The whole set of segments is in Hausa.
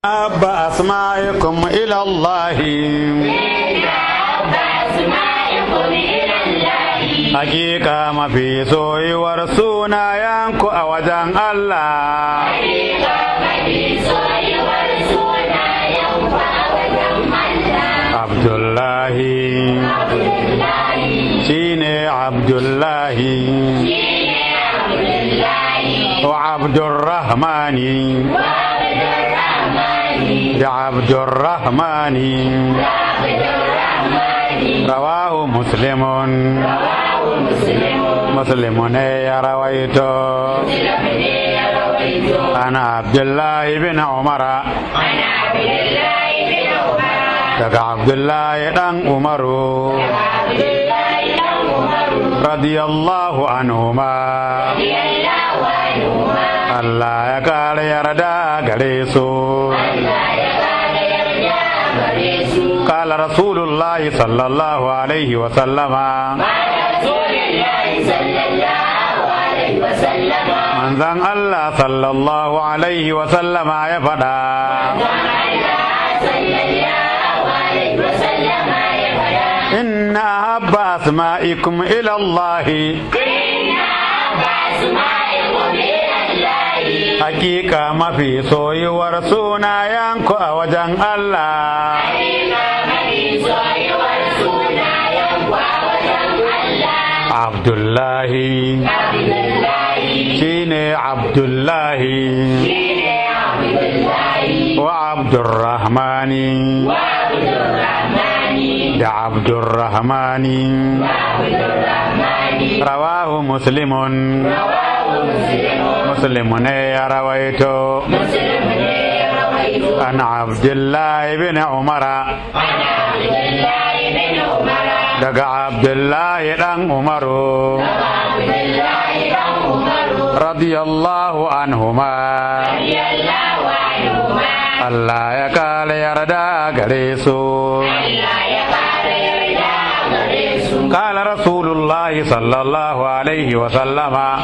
أحب أسمائكم إلى الله. Hakika mafi soyuwar sunayenku a wajen Allah. Abdullahi shine Abdullahi wa Abdurrahmani da Abdurrahmani. Rawahu Muslimun. Muslimun ya rawaito. Ana Abdullahi bin Umara. Daga Abdullahi dan Umaru. Radiyallahu anhuma. Allah ya kare yarda gare su. قال رسول الله صلى الله عليه وسلم. Manzon Allah sallallahu alaihi wa sallama ya faɗa. Inna habba asma'ikum ila Allah. Hakika mafi soyuwar sunayenku a wajen Allah. Abdullahi shine Abdullahi wa Abdurrahmani da Abdurrahmani. Rawahu Muslimun. Muslimun ya rawaito. An Abdullahi bin Umara. Daga Abdullahi dan Umaru. Radiyallahu anhuma. Allah ya kare yarda gare su. Qala Rasulullahi sallallahu alaihi wa sallama.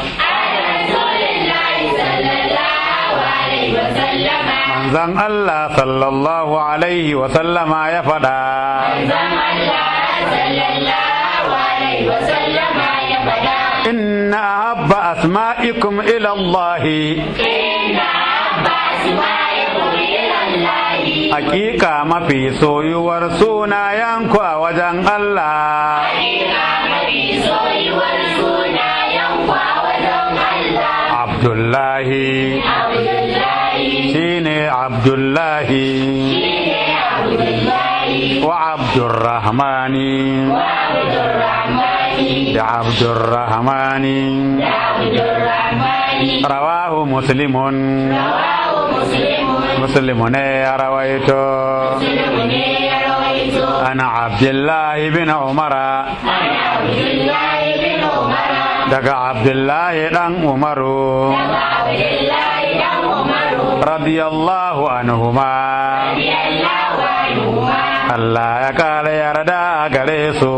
Manzon Allah sallallahu alaihi wa sallama ya faɗa. Inna habba asma'ikum ila Allah. Hakika mafi soyuwar sunayenku a wajen Allah. Abdullahi shine Abdullahi wa Abdurrahmani da Abdurrahmani. Rawahu Muslimun. Muslimun ya rawaito. Ana Abdullahi bin Umara. Daga Abdullahi dan Umaru. Radiyallahu anhuma. Allah ya kare yarda gare su.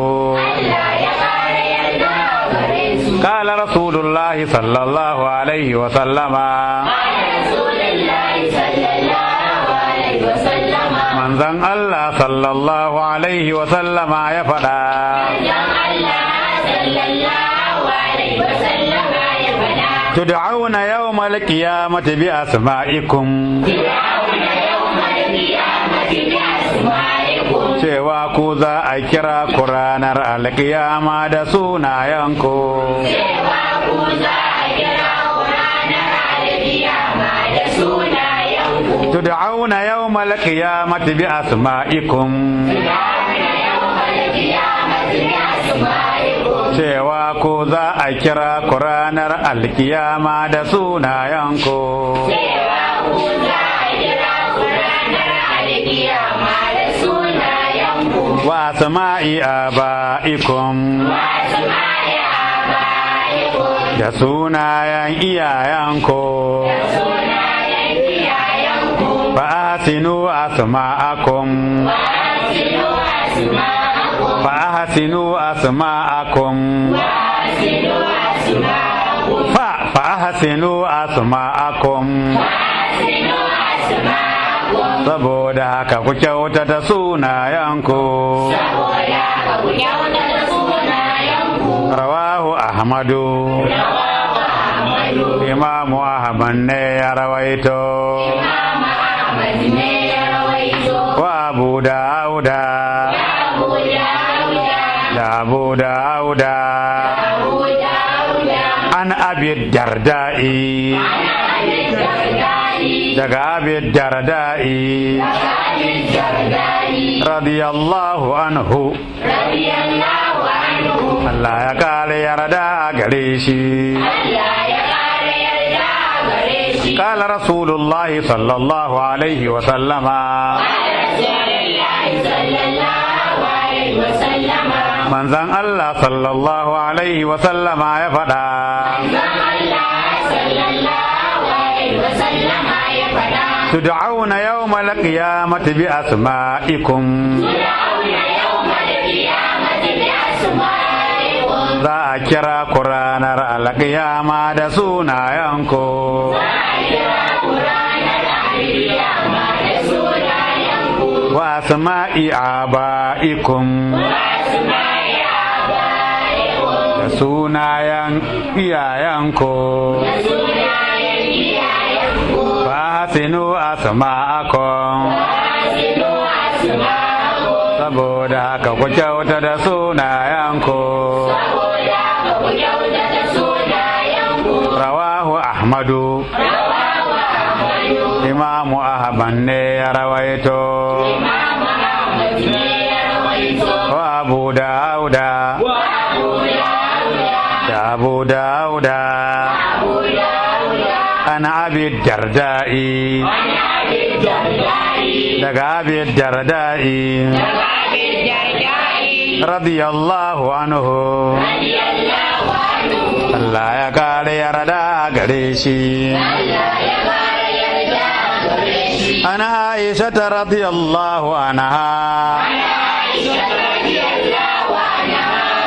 Qala Rasulullahi sallallahu alaihi wa sallama. Manzon Allah sallallahu alaihi wa sallama ya faɗa. Tud'auna yawmal qiyamati bi asma'ikum. Cewa ku za a kira ku ranar alkiyama da sunayenku. Tud'auna yawmal qiyamati bi asma'ikum. Cewa ku za a kira ku ranar alkiyama da sunayenku. Wa asma'i aba'ikum. Da sunayen iyayenku. Fa ahsinu asma'akum. Fa ahsinu asma'akum. Fa ahsinu asma'akum. Saboda haka ku kyautata sunayenku. Rawahu Ahmadu. Imamu Ahmad ne ya rawaito. Wa Abu Dawuda. Da Abu Dawuda. An Abi Darda'i. Daga Abi Darda'i. Radiyallahu anhu. Allah ya kare yarda gare shi. قال رسول الله صلى الله عليه وسلم. Manzan Allah sallallahu alaihi wa sallama ya faɗa. Tud'auna yawmal qiyamati bi asma'ikum. Za a kira ku ranar alƙiyama da sunayenku. Wa asma'i aba'ikum. Da sunayen iyayenku. Fa hasinu asma'akum. Saboda haka ku kyauta da sunayenku. Rawahu Ahmadu. Imamu Ahmad ne ya rawaito. Wa Abu Dawuda. Da Abu Dawuda. An Abi Darda'i. Daga Abi Darda'i. Radiyallahu anhu. Allah ya kare yarda gare shi. Ana Aisha radiyallahu anha.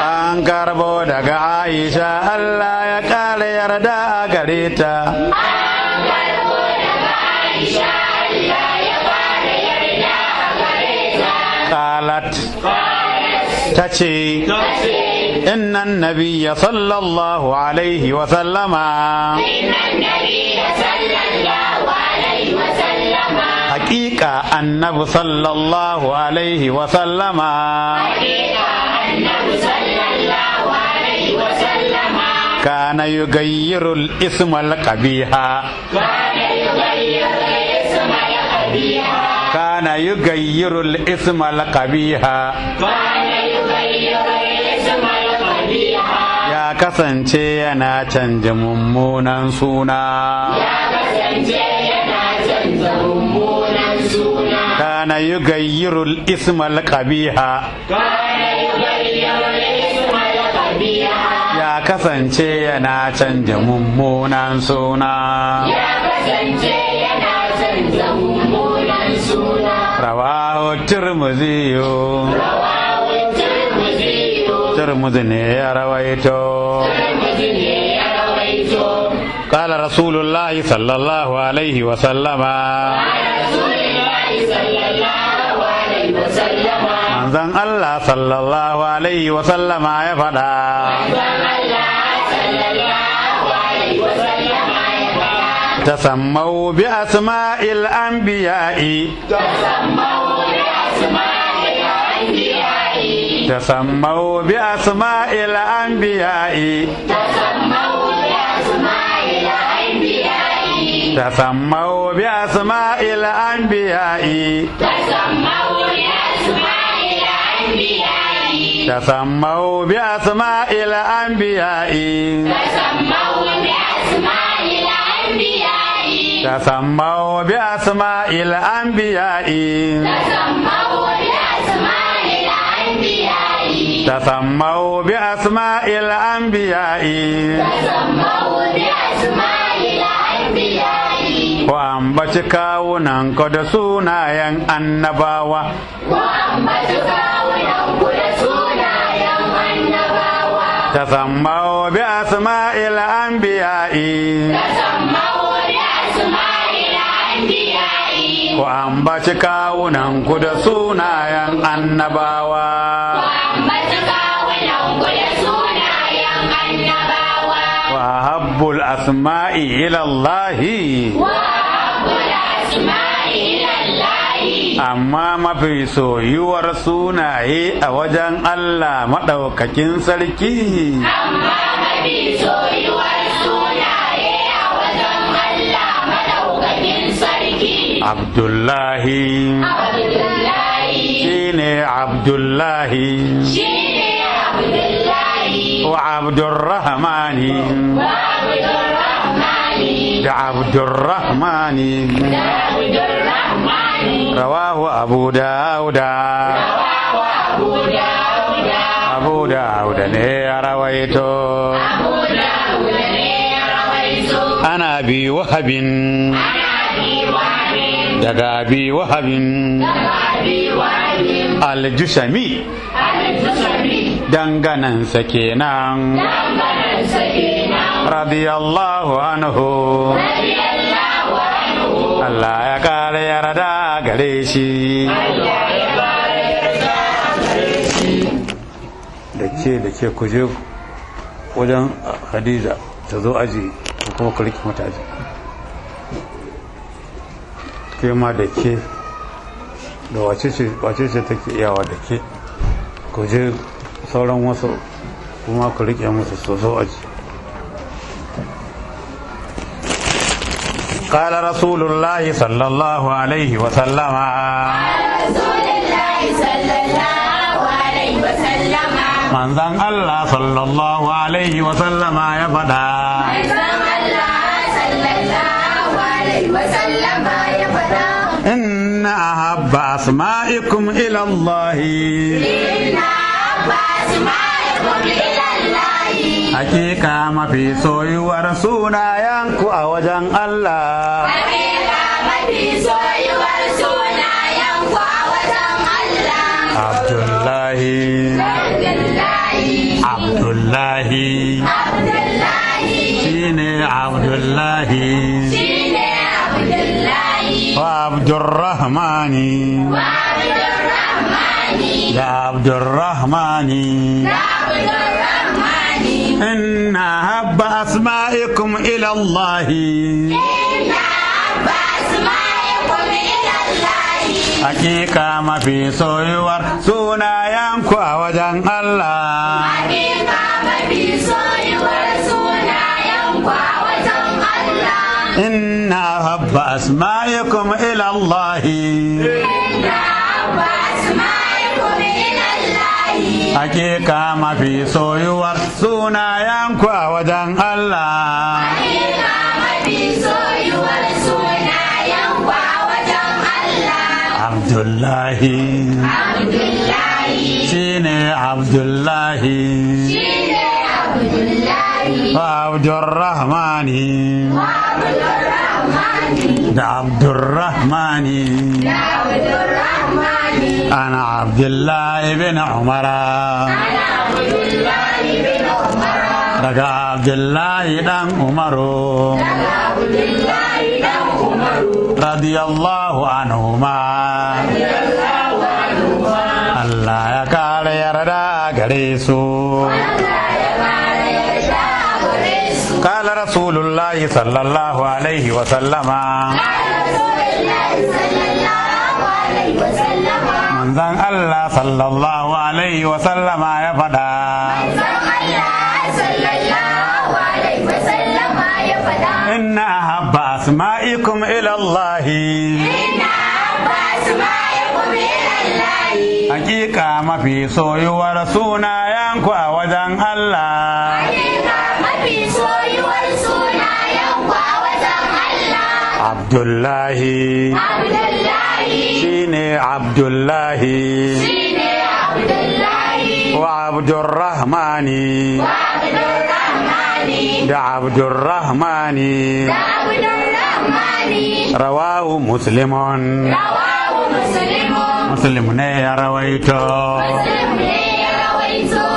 An karbo daga Aisha, Allah ya kare yarda gare ta. Qalat, tace, inna nabiyya sallallahu alaihi wa sallama. Haƙiƙa annabi sallallahu alaihi wa sallama. Kana yugayyiru al-isma al-qabiha. Kana yugayyiru al-isma al-qabiha. Ya kasance yana canja mummunan suna. Kana yugayyiru al-isma al-qabiha. Ya kasance yana canja mummunan suna. Rawahu Tirmidhi. Tirmidhi ne ya rawaito. Qala Rasulullahi sallallahu alaihi wa sallama. Manzon Allah sallallahu alaihi wa sallama ya faɗa. Tasammau bi asma'il anbiya'i. Tasammau bi asma'il anbiya'i. Tasammau bi asma'il anbiya'i. Tasammau bi asma'il anbiya'i. Tasammau bi asma'il anbiya'i. Tasammau bi asma'il anbiya'i. Ku ambaci kawunanku da sunayen annabawa. Ku ambaci kawunanku da sunayen annabawa. Tasammau bi asma'il anbiya'i. Tasammau bi asma'il anbiya'i. Ku ambaci kawunanku da sunayen annabawa. Ku ambaci kawunanku da sunayen annabawa. Wa habbul asma'i ila Allahi. Wa ahabbul asma'i ila Allahi. Amma mafi soyuwar sunaye a wajen Allah maɗaukakin sarki. Amma mafi soyuwar sunaye a wajen Allah madaukakin sarki. Abdullahi. Abdullahi. Shine Abdullahi. Shine Abdullahi. Wa Abdurrahmani. Wa Abdurrahmani. Da Abdurrahmani. Da Abdurrahmani. Rawahu Abu Dawuda. Rawahu Abu Dawuda. Abu Dawuda ne ya rawaito. Abu Dawuda ne ya rawaito. Ana bi wahabin. Ana bi wahabin. Daga abi wahabin. Daga abi wahabin. Aljushami. Al-Jushami. Danganansa kenan. Danganansa kenan. Radiyallahu anhu. Radiyallahu anhu. Allah ya kare yarda gare shi. Allah ya kare yarda gare shi. Da ke ku je wajen Hadiza ta zo aji ko kuma ku rike mata aji. Ke ma da ke da wace ce take iyawa da ke ku je sauran wasu kuma ku rike musu su zo aji. قال رسول الله صلى الله عليه وسلم. رسول الله صلى الله عليه وسلم. Manzan Allah sallallahu alaihi wasallama ya faɗa. Manzon Allah sallallahu alaihi wasallama ya faɗa. Inna ahabba asma'ikum ila Allah. Inna ahabba asma'ikum ila Allah. Hakika mafi soyuwar sunayenku a wajen Allah. Hakika mafi soyuwar sunayenku a wajen Allah. Abdullahi. Abdullahi. Abdullahi. Abdullahi. Shine Abdullahi. Shine Abdullahi. Wa Abdurrahmani. Wa Abdurrahmani. Da Abdurrahmani. Da Abdurrahmani. Inna ahabba asma'ikum ila Allah. Inna ahabba asma'ikum ila Allah. Hakika mafi soyuwar sunayenku a wajen Allah. Hakika mafi soyuwar sunayenku a wajen Allah. Inna ahabba asma'ikum ila Allah. Inna ahabba asma'ikum ila Allah. Hakika mafi soyuwar sunayenku a wajen Allah. Hakika mafi soyuwar sunayenku a wajen Allah. Abdullahi. Abdullahi. Shine Abdullahi. Shine Abdullahi. Wa Abdurrahmani. Wa Abdurrahmani. Da Abdurrahmani. Da Abdurrahmani. Ana Abdullahi bin Umara. Ana Abdullahi bin Umar. Daga Abdullahi dan Umaru. Daga Abdullahi dan Umaru. Radiyallahu anhuma. Radiyallahu anhuma. Allah ya kare yarda gare su. Allah ya kare yarda gare su. قال رسول الله صلى الله عليه وسلم. قال رسول الله صلى الله عليه وسلم. Manzon Allah sallallahu alaihi wasallama ya faɗa. Manzon Allah sallallahu alaihi wasallama ya faɗa. Inna ahabba asma'ikum ila Allah. Inna ahabba asma'ikum ila Allah. Hakika mafi soyuwar sunayenku a wajen Allah. Hakika mafi soyuwar sunayenku a wajen Allah. Abdullahi. Abdullahi. Shine Abdullahi. Shine Abdullahi. Wa Abdurrahmani. Wa Abdurrahmani. Da Abdurrahmani. Da Abdurrahmani. Rawahu Muslimun. Rawahu Muslimun. Muslim ne ya rawaito. Muslim ne ya rawaito.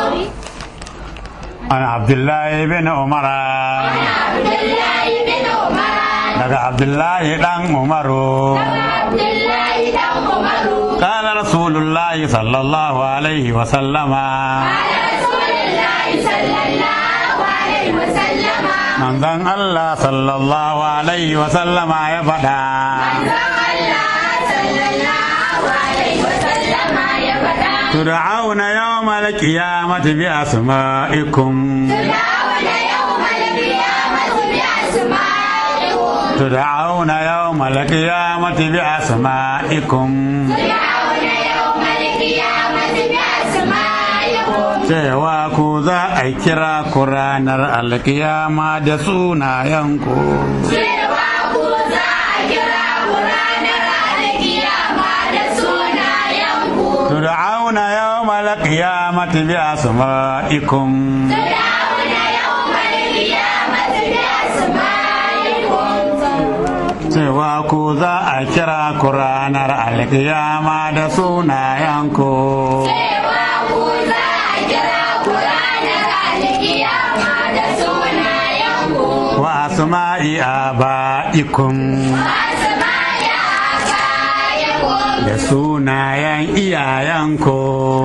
An Abdullahi bin Umar. An Abdullahi bin Umar. Daga Abdullahi dan Umaru. Abdullahi dan Umaru. Qala Rasulullahi sallallahu alaihi wa sallama. Qala Rasulullahi sallallahu alaihi wa sallama. Manzon Allah sallallahu alaihi wa sallama ya faɗa. Manzon Allah sallallahu alaihi wa sallama ya faɗa. Tud'auna yawmal qiyamati bi asma'ikum. Tud'auna yawmal qiyamati bi asma'ikum. Tud'auna yawmal qiyamati bi asma'ikum. Tud'auna yawmal qiyamati bi asma'ikum. Cewa ku za a kira ku ranar alkiyama da sunayenku. Cewa ku za a kira ku ranar alkiyama da sunayenku. Tud'auna yawmal qiyamati bi asma'ikum. Tud'auna yawmal qiyamati bi asma'ikum. Cewa ku za a kira ku ranar alkiyama da sunayenku. Cewa ku za a kira ku ranar alkiyama da sunayenku. Wa asma'i aba'ikum. Wa asma'i aba'ikum. Da sunayen iyayenku.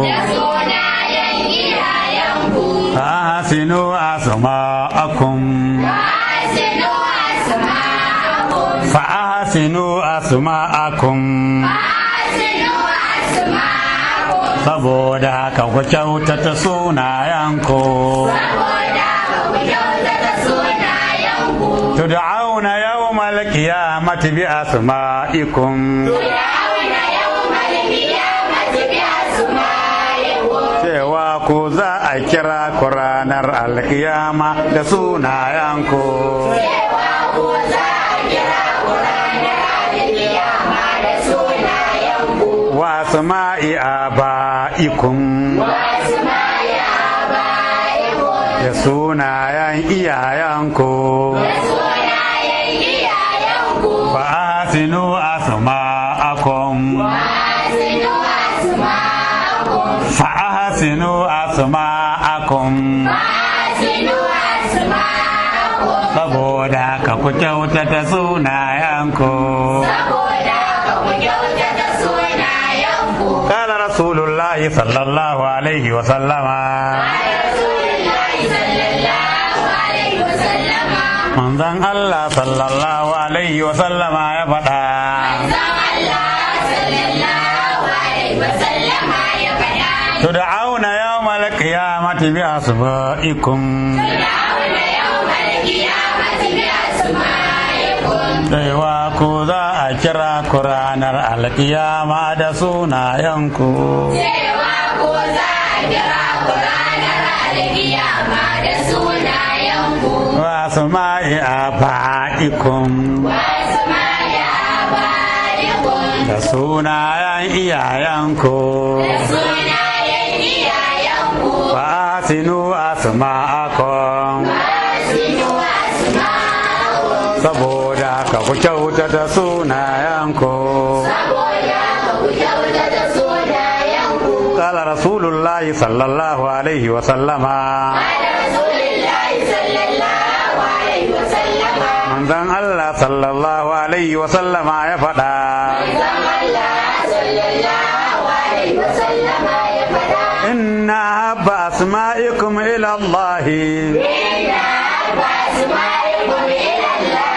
Da sunayen iyayenku. Ahsinu asma'akum. Ahsinu asma'akum. Fa ahsinu asma'akum. Ahsinu asma'akum. Saboda haka ku kyautata sunayenku. Saboda haka ku kyautata sunayenku. Tud'auna yawmal qiyamati bi asma'ikum. Tud'auna yawmal qiyamati bi asma'ikum. Cewa ku za a kira ku ranar alkiyama da sunayenku. Cewa ku za a kira ku ranar alkiyama da sunayenku. Wa asma'i aba'ikum. Wa asma'i aba'ikum. Da sunayen iyayenku. Da sunayen iyayenku. Fa ahsinu asma'akum. Ahsinu asma'akum. Fa ahsinu asma'akum. Ahsinu asma'akum. Saboda haka ku kyautata sunayenku. Saboda haka ku kyautata sunayenku. Qala Rasulullahi sallallahu alaihi wa sallama. Qala Rasulullahi sallallahu alaihi wa sallama. Manzon Allah sallallahu alaihi wa sallama ya faɗa. Manzon Allah sallallahu alaihi wa sallama ya faɗa. Tud'auna yawmal qiyamati bi asma'ikum. Tud'auna yawmal qiyamati bi asma'ikum. Cewa ku za a kira ku ranar alkiyama da sunayenku. Cewa ku za a kira ku ranar alkiyama da sunayenku. Wa asma'i aba'ikum. Wa asma'i aba'ikum. Da sunayen iyayenku. Da sunayen iyayenku. Wa ahsinu asma'akum. Ahsinu asma'akum. Saboda haka ku kyautata sunayenku. Saboda haka ku kyautata sunayenku. Qala Rasulullahi sallallahu alaihi wa sallama. Qala Rasulullahi sallallahu alaihi wa sallama. Manzon Allah sallallahu alaihi wa sallama ya faɗa. Manzon Allah sallallahu alaihi wa sallama ya faɗa. Inna habba asma'ikum ila Allah. Inna habba asma'ikum ila Allah.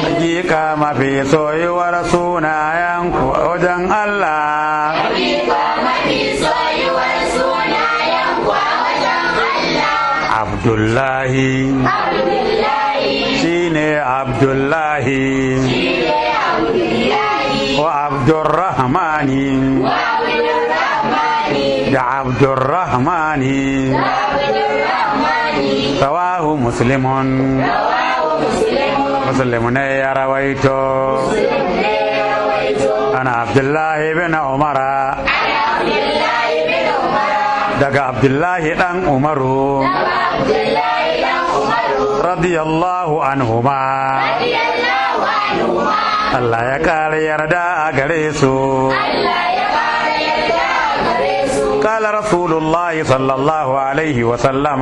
Hakika mafi soyuwar sunayenku a wajen Allah. Hakika mafi soyuwar sunayenku a wajen Allah. Abdullahi. Abdullahi. Shine Abdullahi. Shine Abdullahi. Wa Abdurrahmani. Wa Abdurrahmani. Da Abdurrahmani. Da Abdurrahmani. Rawahu Muslimun. Rawahu Muslimun. Muslim ne ya rawaito. Muslim ne ya rawaito. Ana Abdullahi bin Umara. Ana Abdullahi bin Umar. Daga Abdullahi dan Umaru. Daga Abdullahi dan Umaru. Radiyallahu anhuma. Radiyallahu anhuma. Allah ya kare yarda a gare su. Allah ya kara yarda a gare su. قال رسول الله صلى الله عليه وسلم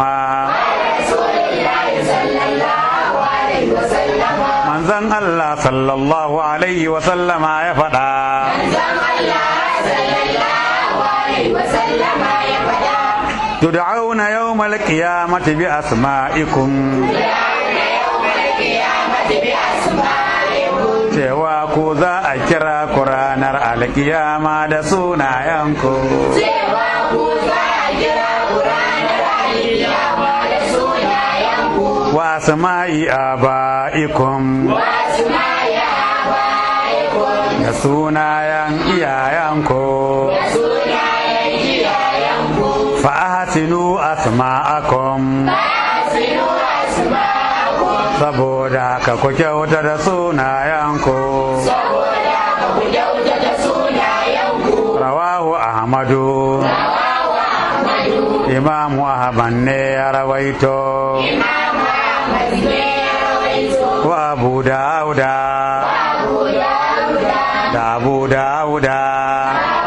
Rasulullahi sallallahu alaihi wasallam. من Manzon Allah sallallahu alaihi wa sallama ya faɗa. Manzon Allah sallallahu alaihi wa sallama ya faɗa. Tud'auna yawmal qiyamati bi asma'ikum. Tud'auna yawmal qiyamati bi asma'ikum. Cewa ku za a kira ku ranar alkiyama da sunayenku. Cewa ku za a kira ku ranar alkiyama da sunayenku. Wa asma'i aba'ikum. Wa asma'i aba'ikum. Da sunayen iyayenku. Da sunayen iyayenku. Fa ahsinu asma'akum. Fa ahsinu asma'akum. Saboda haka ku kyauta da sunayenku. Saboda haka ku kyautata sunayenku. Rawahu Ahmadu. Rawahu Ahmadu. Imamu Ahmad ne ya rawaito. Imamu Ahmad ne ya rawaito. Wa Abu Dawuda. Abu Dawuda. Da Abu Dawuda.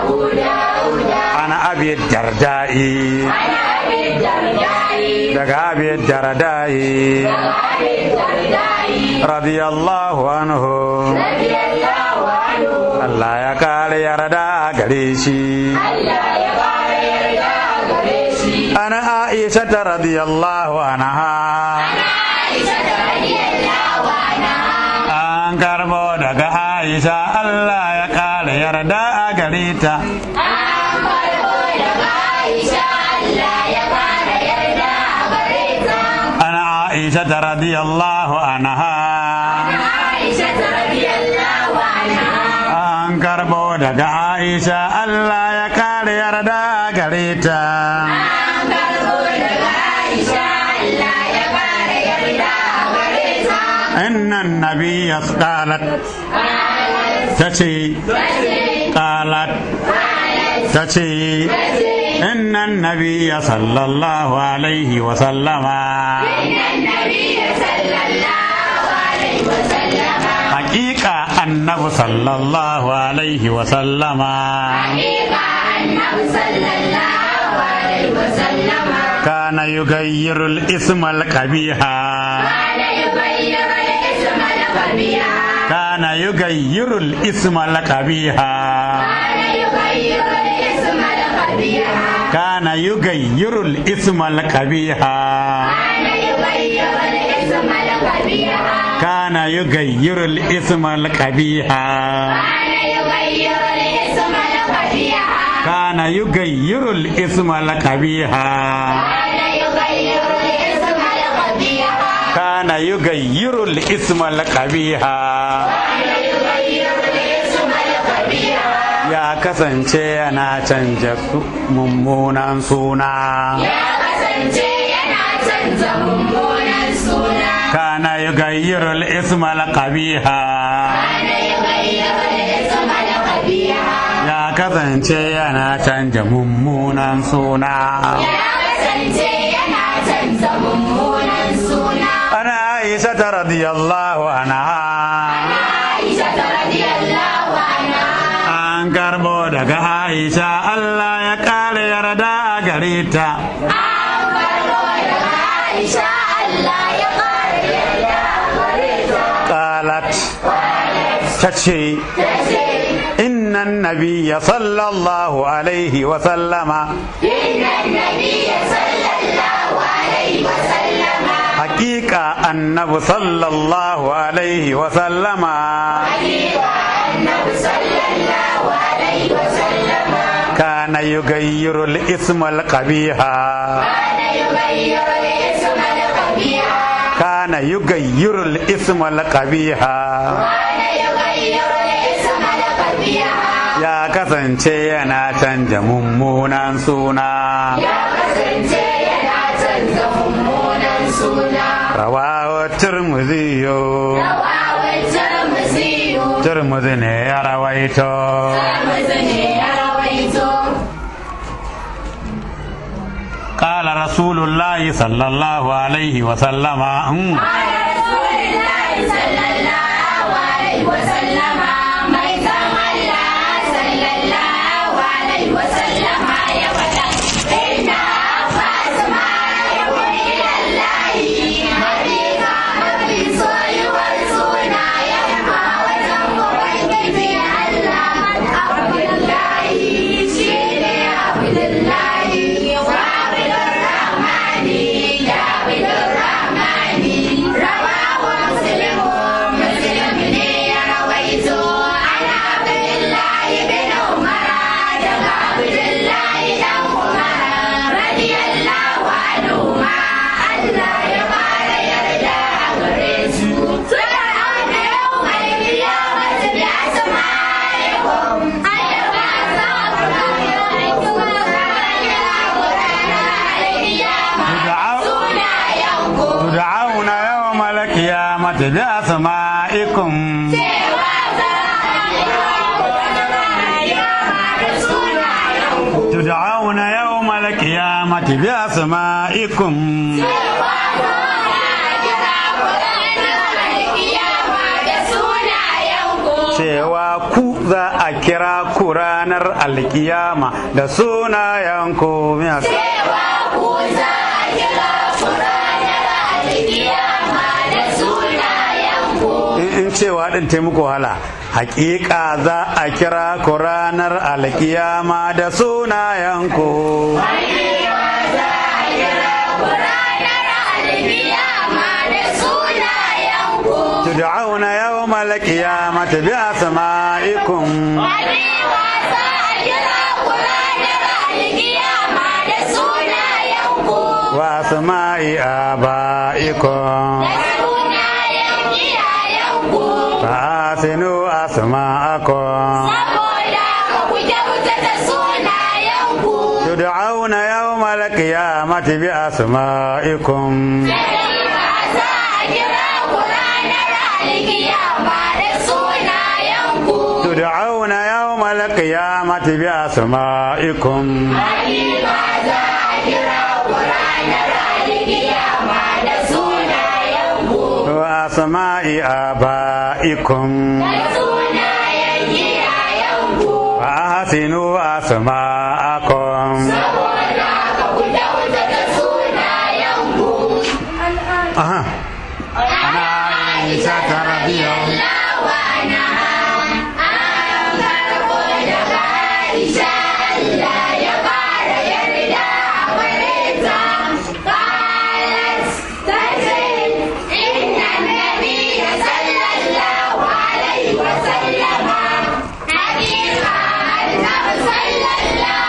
Abu Dawuda. Ana Abi Darda'i. Ana Abi Darda'i. Daga Abi Darda'i. Daga Abi Darda'i. Radiyallahu anhu. Radiyallahu anhu. Allah ya kare yarda gare shi. Allah ya kare yarda gare shi. Ana Aisha radiyallahu anha. Ana Aisha radiyallahu anha. An karbo daga Aisha Allah ya kare yarda a gare ta. An karbo daga Aisha Allah ya kare yarda gare ta. Ana Aisha radiyallahu anha. Ana Aisha radiyallahu anha. An karbo daga Aisha Allah ya kare yarda a gare ta. An karbo daga Aisha Allah ya kare yarda gare ta. Innan nabiyya qalat tace qalat tace innan nabiyya sallallahu alaihi wa sallama. Hakika annabi sallallahu alaihi wa sallama kana yugayyiru al-isma al-qabiha kana yugayyiru al-isma al-qabiha kana yugayyiru al-isma al-qabiha kana yugayyiru al-isma al-qabiha kana yugayyiru al-isma al-qabiha kana yugayyiru al-isma al-qabiha ya kasance yana canja mummunan suna. Ya kasance yana canza mummunan suna. Kana yugayyiru al-isma al-qabiha Kana yughayyiru al-isma al-qabiha. ya kasance yana canja mummunan suna. Ya kasance yana canza mummunan suna. Ana Aisha radiyallahu anha. Aisha radiyallahu anha. An karbo daga Aisha Allah ya kare yarda a gare ta. An karbo daga Aisha Allah ya kare yarda gare ta. Qalat tace Tace innan nabiyya sallallahu alaihi wa sallama. inna nabiyya sallallahu alaihi wa sallama. Hakika annabi sallallahu alaihi wa sallama Hakika annabi sallallahu alaihi wa sallama. kana yugayyiru al-isma al-qabiha Kana yughayyiru al-isma al-qabiha. kana yugayyiru al-isma al-qabiha Kana yughayyiru al-isma al-qabiha. ya kasance yana canja mummunan suna. Ya kasance yana canza mummunan suna. Rawahu Tirmidhi. Rawahu Tirmidhi. Tirmidhi ne ya rawaito. Tirmidhi ne ya rawaito. Qala Rasulullahi sallallahu alaihi wa sallama. Qala Rasulullahi sallallahu alaihi wa sallama mai san Allah sallallahu alaihi wa sallama ya faɗa inna fasma'ikum ila Allahi hakika mafi soyuwar suna bi asma'ikum. Cewa za a kira ku ranar alkiyama da sunayenku. Tud'auna yawmal qiyamati bi asma'ikum. Cewa za a kira ku ranar alkiyama da sunayenku. Cewa ku za a kira ku ranar alkiyama da sunayenku. Cewa ku za a kira ku ranar alkiyama da sunayenku. In cewa din taimako wahala, hakika za a kira ku ranar alkiyama da sunayenku. Hakika za a kira ku ranar alkiyama da sunayenku. Tud'auna yawmal qiyamati bi asma'ikum. Hakika za a kira ku ranar alkiyama da sunayenku. Wa asma'i aba'ikum. Da sunayen iyayenku. Fa asinu asma'akum. Saboda haka ku kyautata sunayenku. Tud'auna yawmal qiyamati bi asma'ikum. Hakika za a kira ku ranar alkiyama da sunayenku. Tud'auna yawmal qiyamati bi asma'ikum. Hakika za a kira ku ranar alkiyama da sunayenku. Wa asma'i aba'ikum. Da sunayen iyayenku. Fa ahsinu asma'akum. Saboda haka ku kyautata sunayenku. Aha. Ana Aisha ta radiyallahu Allahu anha, an karɓo daga Aisha, Allah ya ƙara yarda a gare ta. Qalat, ta ce, inna nabiyya sallallahu alaihi wa sallama, haƙiƙa annabi sallallahu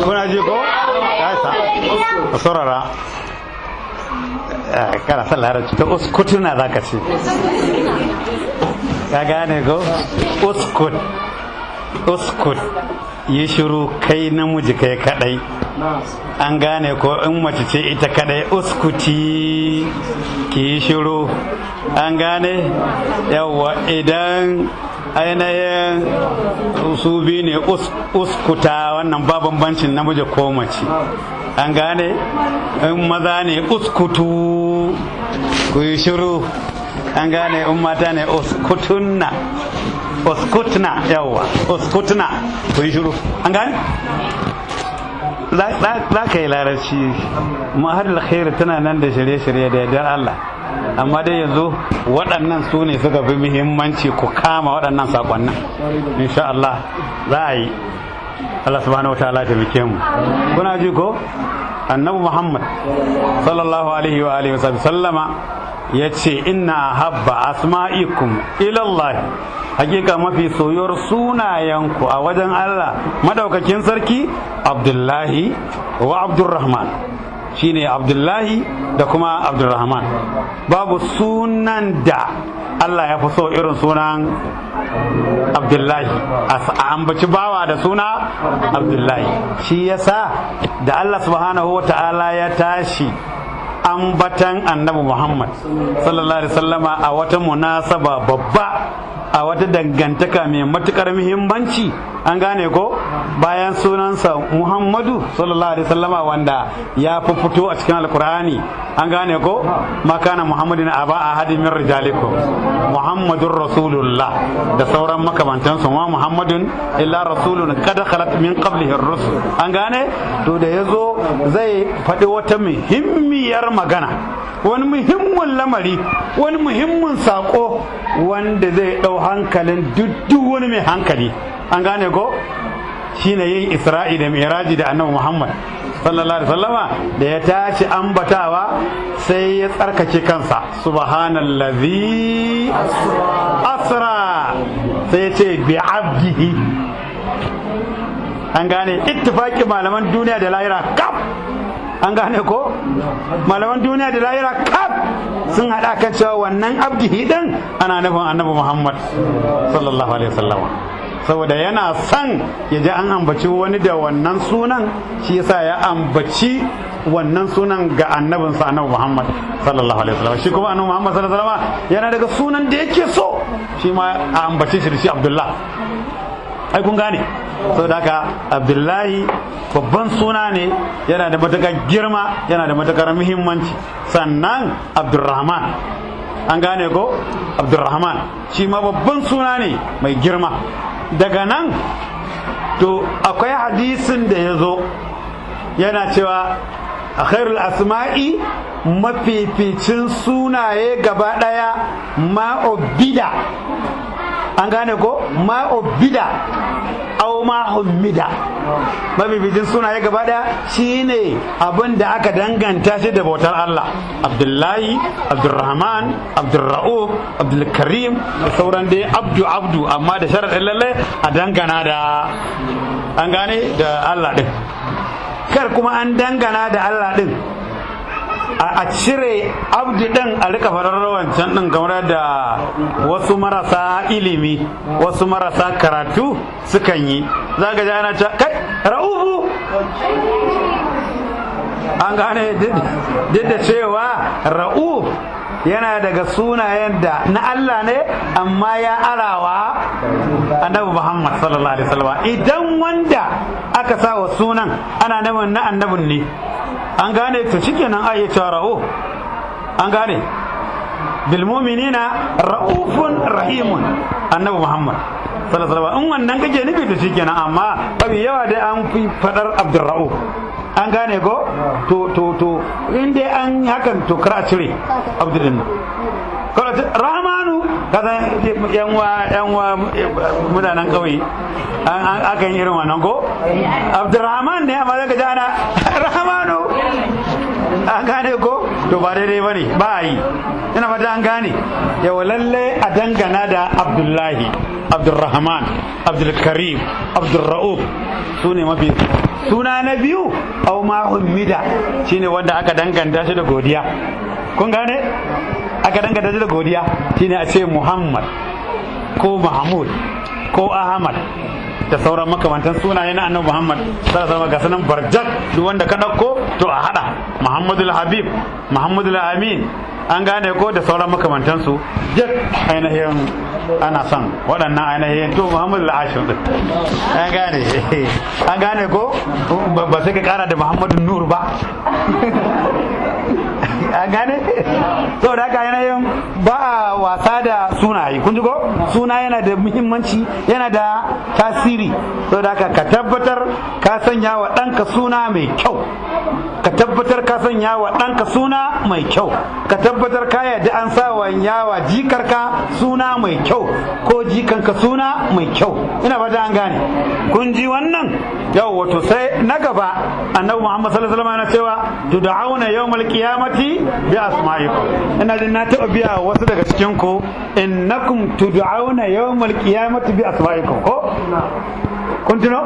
Kuna ji ko? Ya saurara. Kana son larabci ta uskutuna za ka ce. Ka gane ko? Uskut. Uskut. Yi shiru kai namiji kai kadai. An gane ko in mace ce ita kadai uskuti ki yi shiru. An gane? Yawwa idan ainihin su biyu ne uskuta wannan ba bambancin namiji ko mace. An gane? In maza ne uskutu ku yi shiru. An gane? In mata ne uskutunna. Uskutna yawwa uskutna ku yi shiru. An gane? Za ka yi larabci mahar alkhairi tana nan da shirye-shirye da yardar Allah, amma dai yanzu waɗannan su ne suka fi muhimmanci ku kama waɗannan saƙonnin insha Allah za a yi. Allah subhanahu wa ta'ala taimake mu. Kuna ji ko? Annabi Muhammad sallallahu alaihi wa alihi wa sallama ya ce inna habba asma'ikum ila Allah, hakika mafi soyuwar sunayenku a wajen Allah madaukakin sarki Abdullahi wa Abdurrahman, shine Abdullahi da kuma Abdurrahman. Babu sunan da Allah ya fi so irin sunan Abdullahi, a ambaci bawa da suna Abdullahi. Shi yasa da Allah subhanahu wa ta'ala ya tashi ambatan annabi Muhammad sallallahu alaihi wasallama a wata munasaba babba, a wata dangantaka mai matukar muhimmanci, an gane ko, bayan sunansa Muhammadu sallallahu alaihi wasallama wanda ya fi fito a cikin Alkur'ani, an gane ko, makana Muhammadin aba ahadin min rijalikum Muhammadur Rasulullah da sauran makamantansu, ma Muhammadun illa rasulun qad khalat min qablihi ar-rusul. An gane? To da yazo zai faɗi wata muhimmiyar magana, wani muhimmin lamari, wani muhimmin sako wanda zai ɗau hankalin duk wani mai hankali, an gane ko, shine yin Isra'i da Mi'raji da Annabi Muhammad sallallahu alaihi wasallama. Da ya tashi ambatawa sai ya tsarkake kansa, subhanallazi asra, sai ya ce bi abdihi. An gane? Ittifaqi malaman duniya da lahira kaf, an gane ko, malaman duniya da lahira kaf sun haɗa kan cewa wannan abdihi din ana nufin Annabi Muhammad sallallahu alaihi wasallama, saboda yana son ya ji an ambaci wani da wannan sunan, shi yasa ya ambaci wannan sunan ga annabinsa Annabi Muhammad sallallahu alaihi wasallam. Shi kuma Annabi Muhammad sallallahu alaihi wasallam yana daga sunan da yake so shi ma a ambace shi da shi, Abdullah. Ai kun gane? Saboda haka Abdullahi babban suna ne, yana da matukar girma, yana da matukar muhimmanci. Sannan Abdurrahman, an gane ko? Abdurrahman shi ma babban suna ne mai girma. Daga nan to akwai hadisin da ya zo yana cewa a khairul asma'i, mafificin sunaye gaba daya, ma'obida, an gane ko? Ma'obida au ma'ummida, mafificin sunaye gaba daya shine abin da aka danganta shi da bautar Allah. Abdullahi, Abdurrahman, Abdurra'uf, Abdulkarim da sauran dai abdu abdu, amma da sharaɗin lalle a dangana da, an gane, da Allah din. Kar kuma an dangana da Allah din a cire abdu din a rika farar wancan din, kamar da wasu marasa ilimi, wasu marasa karatu sukan yi. Za ka ji ana cewa kai ra'ufu, an gane, duk da cewa ra'uf yana daga sunayen da na Allah ne, amma ya arawa annabi Muhammad sallallahu alaihi wasallam. Idan wanda aka sa wa sunan ana nufin na annabin ne, an gane, to shikenan a iya cewa ra'uf, an gane, bil mu'minina ra'ufun rahimun, annabi Muhammad sallallahu alaihi wasallam. In wannan kake nufi to shikenan, amma mafi yawa dai an fi fadar Abdurra'uf, an gane ko? To in dai an hakan to kar a cire abdul din. Rahmanu, kaza yanwa yanwa mutanen kauye an akan yi irin wannan ko? Abdurrahman ne, amma zaka ji ana Rahmanu, an gane ko? To ba daidai bane, ba a yi. Ina fata an gane. Yawa lalle a dangana da Abdullahi, Abdurrahman, Abdulkarim, Abdurra'uf, su ne mafi. Suna na biyu au ma hummida, shine wanda aka danganta shi da godiya. Kun gane? Aka danganta shi da godiya shine a ce Muhammad ko Mahmud ko Ahmad da sauran makamantan sunaye na Annabi Muhammad sallallahu alaihi wasallam. Ga sanan barjak, duk wanda ka dauko to a hada Muhammadul Habib, Muhammadul Amin, an gane ko, da sauran makamantansu duk ainihin ana son waɗannan ainihin. To Muhammadu Ashir din, an gane, an gane ko, ba sai ka kara da Muhammadu Nur ba, an gane. Saboda haka yanayin ba a wasa da sunaye, kun ji ko? Suna yana da muhimmanci, yana da tasiri. Saboda haka ka tabbatar ka sanya wa ɗanka suna mai kyau, ka tabbatar ka sanya wa ɗanka suna mai kyau, ka tabbatar ka yarda an sa wa yawa jikarka suna mai kyau ko jikanka suna mai kyau. Ina fata an gane. Kun ji wannan? Yau wato sai na gaba, Annabi Muhammad sallallahu alaihi wasallam yana cewa tud'auna yawmal qiyamati bi asma'ikum. Ina jin na taɓa biya wasu daga cikin ku, innakum tud'auna yawmal qiyamati bi asma'ikum, ko kun tuno?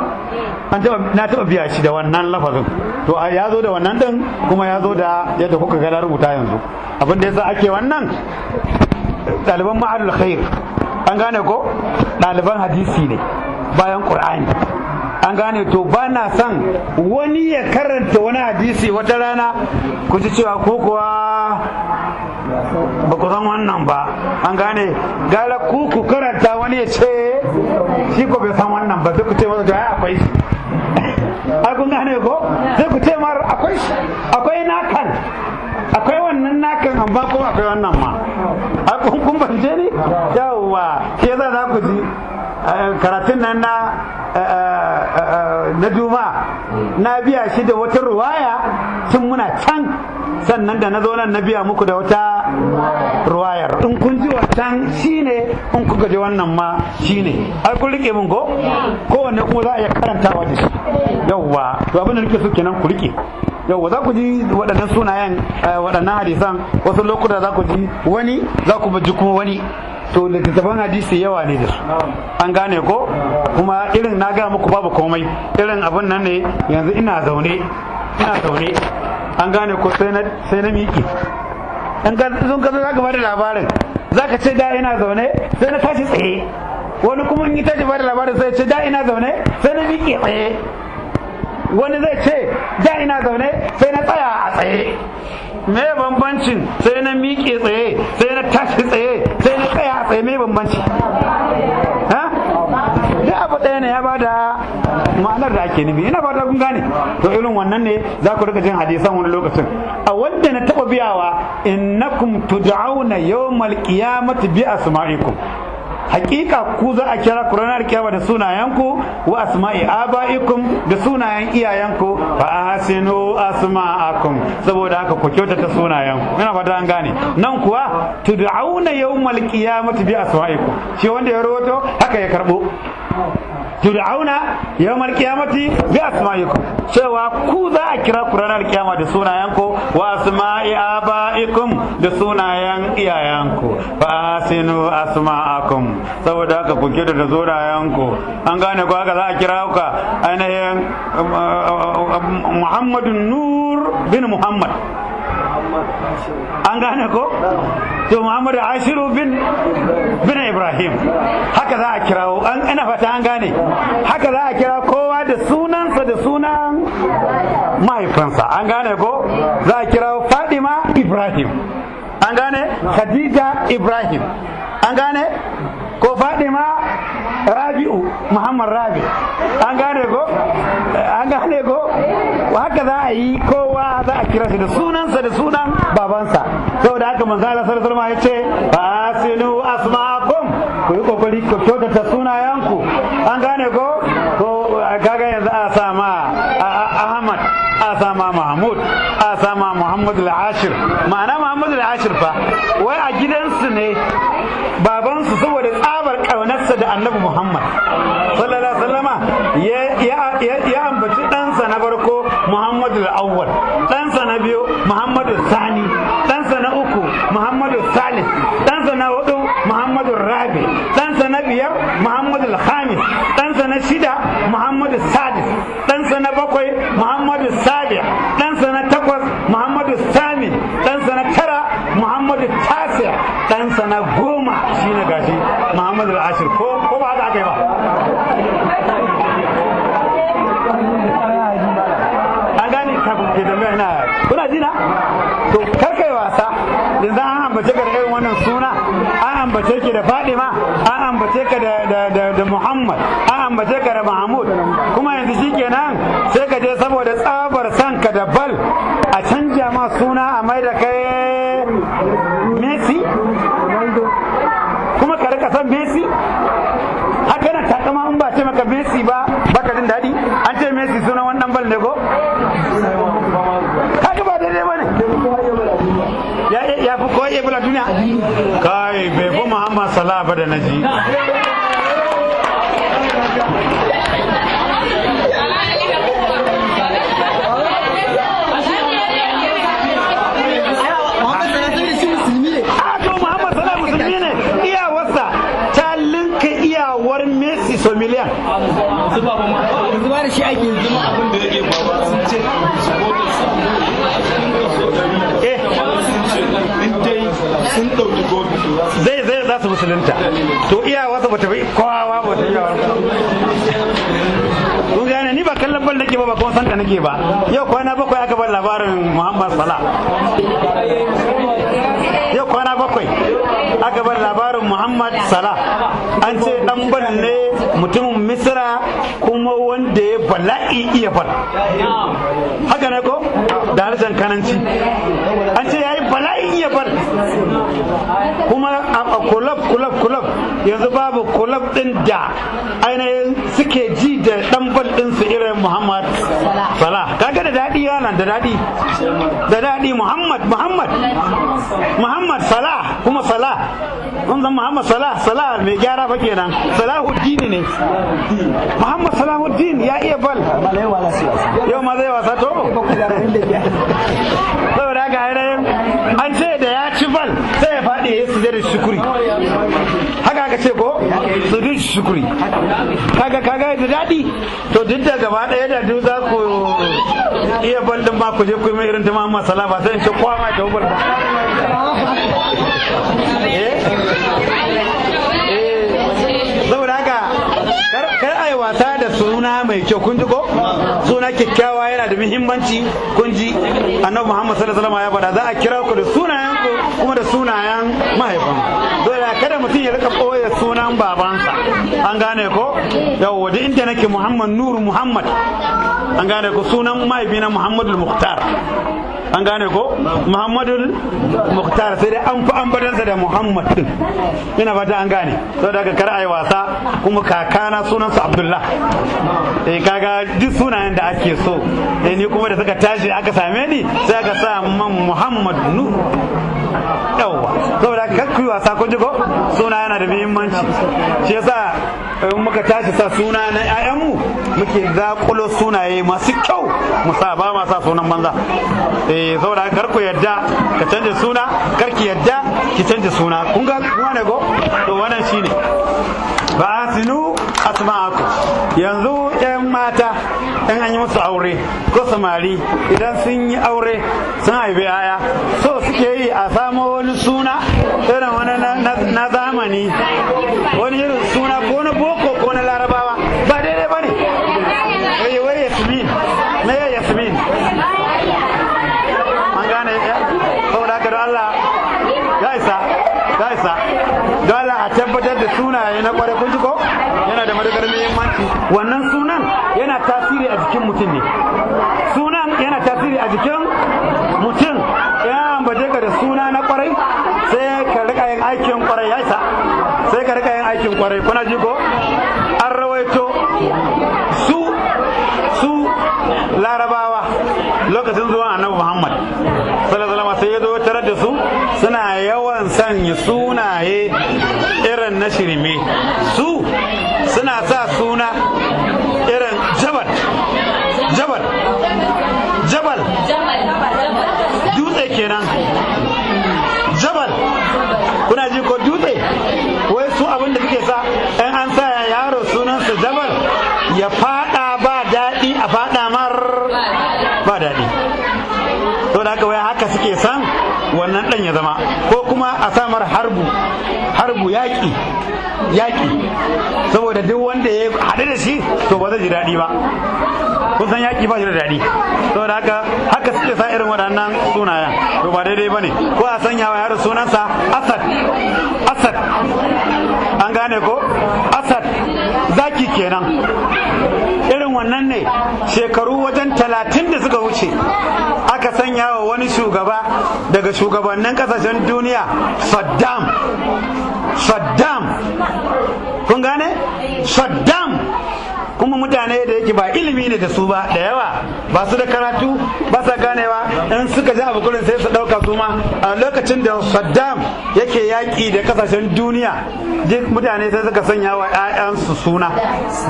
An taɓa, na taɓa biya shi da wannan lafazin. To ya zo da wannan din, kuma ya zo da yadda kuka ga na rubuta yanzu. Abin da yasa ake wannan, ɗaliban ma'adul khair, an gane ko, ɗaliban hadisi ne bayan Qur'ani, an gane. To ba na son wani ya karanta wani hadisi wata rana ku ji cewa ko kuwa ba ku san wannan ba, an gane. Gara ku ku karanta wani ya ce shi ko bai san wannan ba, sai ku ce masa to ai akwai shi, ai kun gane ko, sai ku ce mar akwai shi, akwai nakan, akwai wannan nakan, amma kuma akwai wannan ma. Ai kun bance ni yawwa. Ke za ku ji karatun nan na Juma na biya shi da wata ruwaya tun muna can, sannan da na zo nan na biya muku da wata ruwayar. In kun ji wancan shine, in kuka ji wannan ma shine. Ai kun rike mun ko? Kowanne kuma za a iya karantawa da shi. Yawwa, to abin da nake so kenan ku rike. Yawwa, za ku ji waɗannan sunayen, waɗannan hadisan, wasu lokuta za ku ji wani, za ku ji kuma wani. To littattafan hadisi yawa ne da su, an gane ko? Kuma irin na gaya muku babu komai irin abin nan ne. Yanzu ina zaune, ina zaune, an gane ko, sai na miƙe. In ka zo za ka bada labarin, za ka ce da ina zaune sai na tashi tsaye. Wani kuma in yi tashi bada labarin sai ce da ina zaune sai na miƙe tsaye. Wani zai ce da ina zaune sai na tsaya a tsaye. Me bambancin sai na miƙe tsaye, sai na tashi tsaye, sai na tsaya a tsaye? Me bambanci? Ha, da abu Abu ɗaya ne ya bada ma'anar da ake nufi. Ina fata kun gane. To irin wannan ne za ku rika jin hadisan wani lokacin. A wanda na taɓa biyawa, innakum tud'auna yawmal qiyamati bi asma'ikum. Hakika ku za a kira ku ranar kiyama da sunayenku, wa asma'i aba'ikum, da sunayen iyayenku, fa ahsinu asma'akum, saboda haka ku kyautata sunayenku. Ina fata an gane. Nan kuwa tud'auna yawmal qiyamati bi asma'ikum, shi wanda ya rawato haka ya karbo. Tud'auna yawmal qiyamati bi asma'ikum, cewa ku za a kira ku ranar kiyama da sunayenku, wa asma'i aba'ikum, da sunayen iyayenku, fa ahsinu asma'akum, saboda haka ku kira da sunayenku. An gane ko? Haka za a kira ka ainihin Muhammadu Nur bin Muhammad. An gane ko? To Muhammadu Ashiru bin Ibrahim, haka za a kirawo. An ina fata an gane. Haka za a kira kowa da sunansa da sunan mahaifinsa. An gane ko? Za a kirawo Fadima Ibrahim. An gane? Khadija Ibrahim. An gane ko? Fadima Rabi'u Muhammad Rabi. An gane ko? An gane ko? Haka za a yi, kowa za a kira shi da sunansa da sunan babansa. Saboda haka manzo Allah sallallahu alaihi wasallam ya ce fa asinu asma'akum, ku yi kokari ku kyautata sunayenku. An gane ko? Ko kaga yanzu a sa ma Ahmad, a sa ma Mahmud, a sa ma Muhammad al-Ashir. Ma'ana Muhammad al-Ashir fa wai a gidansu ne babansu saboda tsabar kaunarsa da Annabi Muhammad sallallahu alaihi wasallama ya ambaci ɗansa na farko Muhammad al-Awwal, ɗansa na biyu Muhammad Sani, ɗansa na uku Muhammad Salis, ɗansa na hudu Muhammad Rabi, ɗansa na biyar Muhammad al-Khamis, ɗansa na shida Muhammad Sadis, ɗansa na bakwai Muhammad Sabi, ɗansa na takwas Muhammad Samin, ɗansa na tara Muhammad Tasi, ɗansa na goma shine gashi Muhammad al-Ashir. Ko ba haka aka yi ba? An gane kafin ke tambaya ina kuna ji na? To kar kai wasa. Yanzu an ambace ka da irin wannan suna, an ambace ki da Fadima, an ambace ka da Muhammad, an ambace ka da Mahmud, kuma yanzu shikenan sai ka je saboda tsabar san ka da bal a canja ma suna a mai da kai Messi, kuma ka rika san Messi. Haka na takama in ba ce maka Messi ba baka jin daɗi. An ce Messi sunan wannan bal ne ko? Kaga ba daidai bane. Ya fi kowa iya bula duniya. Kai bai fi Muhammad Salah ba da naji. A to Muhammad Salah musulmi ne, iyawarsa ta linka iyawar Messi so miliyan. Yanzu ba da shi ake yanzu ma abin da yake faruwa sun ce supporters a cikin kaso 100 sun ce in dai sun ɗauki gobe to za su Zai za su musulunta. To iyawarsa ba ta fi kowa ba ta iyawar. Kun gane ni ba kallon bal nake ba, ba kuma santa nake ba. Yau kwana bakwai aka bar labarin Muhammad Salah. Yau kwana bakwai aka bar labarin Muhammad Salah. An ce dan bal ne mutumin Misra kuma wanda ya bala'i iya bal. Haka ne ko? Da harshen Kananci. An ce yayi bala'i iya bal. Kuma a kulab kulab kulab yanzu babu kulab din da ainihin suke ji da dan bal din su irin Muhammad Salah. Kaga da dadi yana da dadi. Da dadi Muhammad Muhammad Muhammad Salah, kuma Salah. Kun san Muhammad Salah, Salah mai gyara fa kenan. Salahuddin ne. Muhammad Salahuddin ya iya bal. Yau ma zai wasa to. Saboda haka ainihin an ce da ya ci bal sai ya faɗi ya sujada shukuri. Haka aka ce ko? Sujud shukuri. Kaga kaga da daɗi. To duk da gaba ɗaya da duk za ku iya bal din ma ku je ku yi mai irin ta Muhammad Salah ba sai in ce kowa ma ta bal ba. Eh? Eh. Saboda haka kar ai wasa da suna mai kyau, kun ji ko? Suna kyakkyawa yana da muhimmanci, kun ji Annabi Muhammad sallallahu alaihi wasallam ya faɗa, za a kira ku da sunayen ku kuma da sunayen mahaifan. Dole kada mutum ya rika ɓoye sunan babansa, an gane ko? Yawwa, duk inda nake Muhammad Nuru Muhammad, an gane ko? Sunan mahaifina Muhammadul Muhtar, an gane ko? Muhammadul Muhtar, sai dai an fi ambatansa da Muhammad din, ina fata an gane. Saboda haka kar a yi wasa. Kuma kakana sunansa Abdullah. Eh, kaga duk sunayen da ake so. Eh, ni kuma da suka tashi aka same ni sai aka sa man Muhammad Nur. Yawwa, saboda kar ku yi wasa, kun ji ko? Suna yana da muhimmanci, shi yasa in muka tashi sa suna na ƴaƴanmu muke zaƙulo sunaye masu kyau mu sa, ba ma sa sunan banza. Eh, saboda kar ku yadda ka canja suna, kar ki yadda ki canja suna, kun ga wane ko? To wannan shine ba asinu asma'akum. Yanzu ƴan mata in an yi musu aure ko samari idan sun yi aure sun haifi yaya, so suke yi a samo wani suna irin wani na zamani, wani irin suna ko na boko ko na larabawa, ba daidai ba ne. Wai wai Yasmin, me ya Yasmin, an gane? Saboda haka don Allah ya isa, ya isa, don Allah a tabbatar da sunaye na kwarai, kun ji ko? Yana da matukar muhimmanci. Wannan sunan yana tasiri a jikin mutum ne, sunan yana tasiri a jikin mutum. Ya ambace ka da suna na kwarai, sai ka rika yin aikin kwarai, ya isa, sai ka rika yin aikin kwarai, kuna ji ko? An rawaito su larabawa lokacin zuwan Annabi Muhammad sallallahu alaihi wasallam, sai ya zo tarar da su suna yawan sanya sunaye irin na shirme. Su suna sa suna irin Jabal, Jabal, Jabal, dutse kenan, Jabal, kuna ji ko? Dutse. Wai su abin da suke sa in an sa yaro sunansa Jabal, ya fada ba daɗi, a fada mar ba daɗi. To da haka wai haka suke san wannan ɗan ya zama, ko kuma a samar Harbu, Harbu, yaƙi, yaƙi, saboda duk wanda ya haɗu da shi to ba zai ji daɗi ba, kun san yaƙi ba shi da daɗi. Saboda haka haka suke sa irin waɗannan sunayen, to ba daidai ba ne. Ko a sanya wa yaro sunansa Asad, Asad, an gane ko? Asad, zaki kenan. Irin wannan ne shekaru wajen 30 da suka wuce aka sanya wa wani shugaba daga shugabannin kasashen duniya Saddam, Saddam, kun gane? Saddam. Kuma mutane da yake ba ilimi ne da su ba, da yawa ba su da karatu, ba sa ganewa, in suka ji abu kurin sai su ɗauka su ma. A lokacin da Saddam yake yaƙi da kasashen duniya, duk mutane sai suka sanya wa 'ya'yansu suna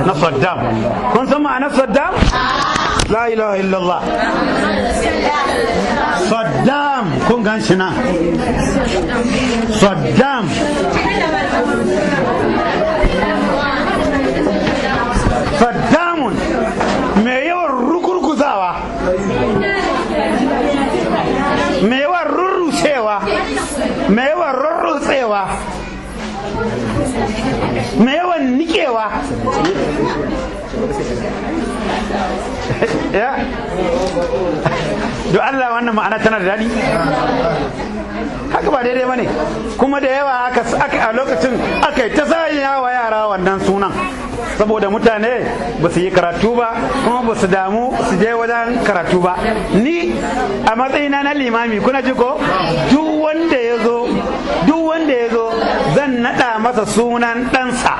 na Saddam. Kun san ma'anar Saddam? La ilaha illallah. Saddam, kun gan shi nan, Saddam. Saddamun, mai yawan rukurkuzawa, mai yawan rurrushewa, mai yawan rurrutsewa, mai yawan nikewa. Ya don Allah wannan ma'ana tana da daɗi? Haka ba daidai bane. Kuma da yawa aka a lokacin aka yi ta sanya wa yara wannan sunan, saboda mutane ba su yi karatu ba, kuma ba su damu su je wajen karatu ba. Ni a matsayina na limami, kuna ji ko? Duk wanda ya zo, duk wanda ya zo zan naɗa masa sunan ɗansa,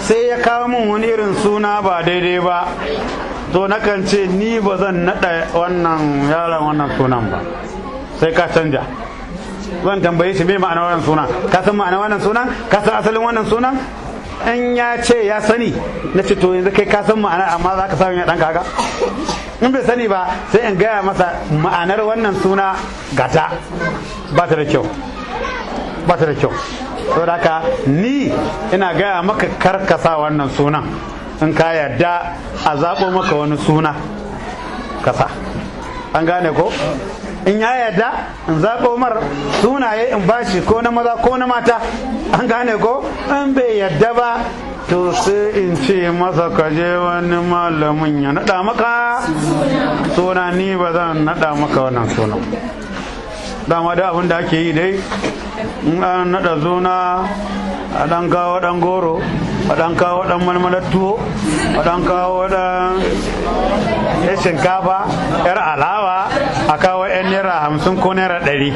sai ya kawo min wani irin suna ba daidai ba, to nakan ce ni ba zan naɗa wannan yaron wannan sunan ba, sai ka canja. Zan tambaye shi, me ma'ana wannan sunan? Ka san ma'ana wannan sunan? Ka san asalin wannan sunan? In ya ce ya sani, na ce to yanzu kai ka san ma'ana, amma za ka samu ya ɗanka haka? In bai sani ba, sai in gaya masa ma'anar wannan suna, gata ba ta da kyau, ba ta da kyau. Saboda haka ni ina gaya maka karkasa wannan sunan, in ka yarda a zaɓo maka wani suna kasa, an gane ko? In ya yarda in zaɓo mar sunaye in bashi, ko na maza ko na mata, an gane ko? In bai yarda ba, To sai in ce masa ka je wani malamin ya naɗa maka suna, ni ba zan naɗa maka wannan sunan. Dama da abin da ake yi dai, in an naɗa suna, a ɗan kawo ɗan goro, a ɗan kawo ɗan malmalar tuwo, a ɗan kawo ɗan yar shinkafa, yar alawa, a kawo yan ₦50 ko ₦100.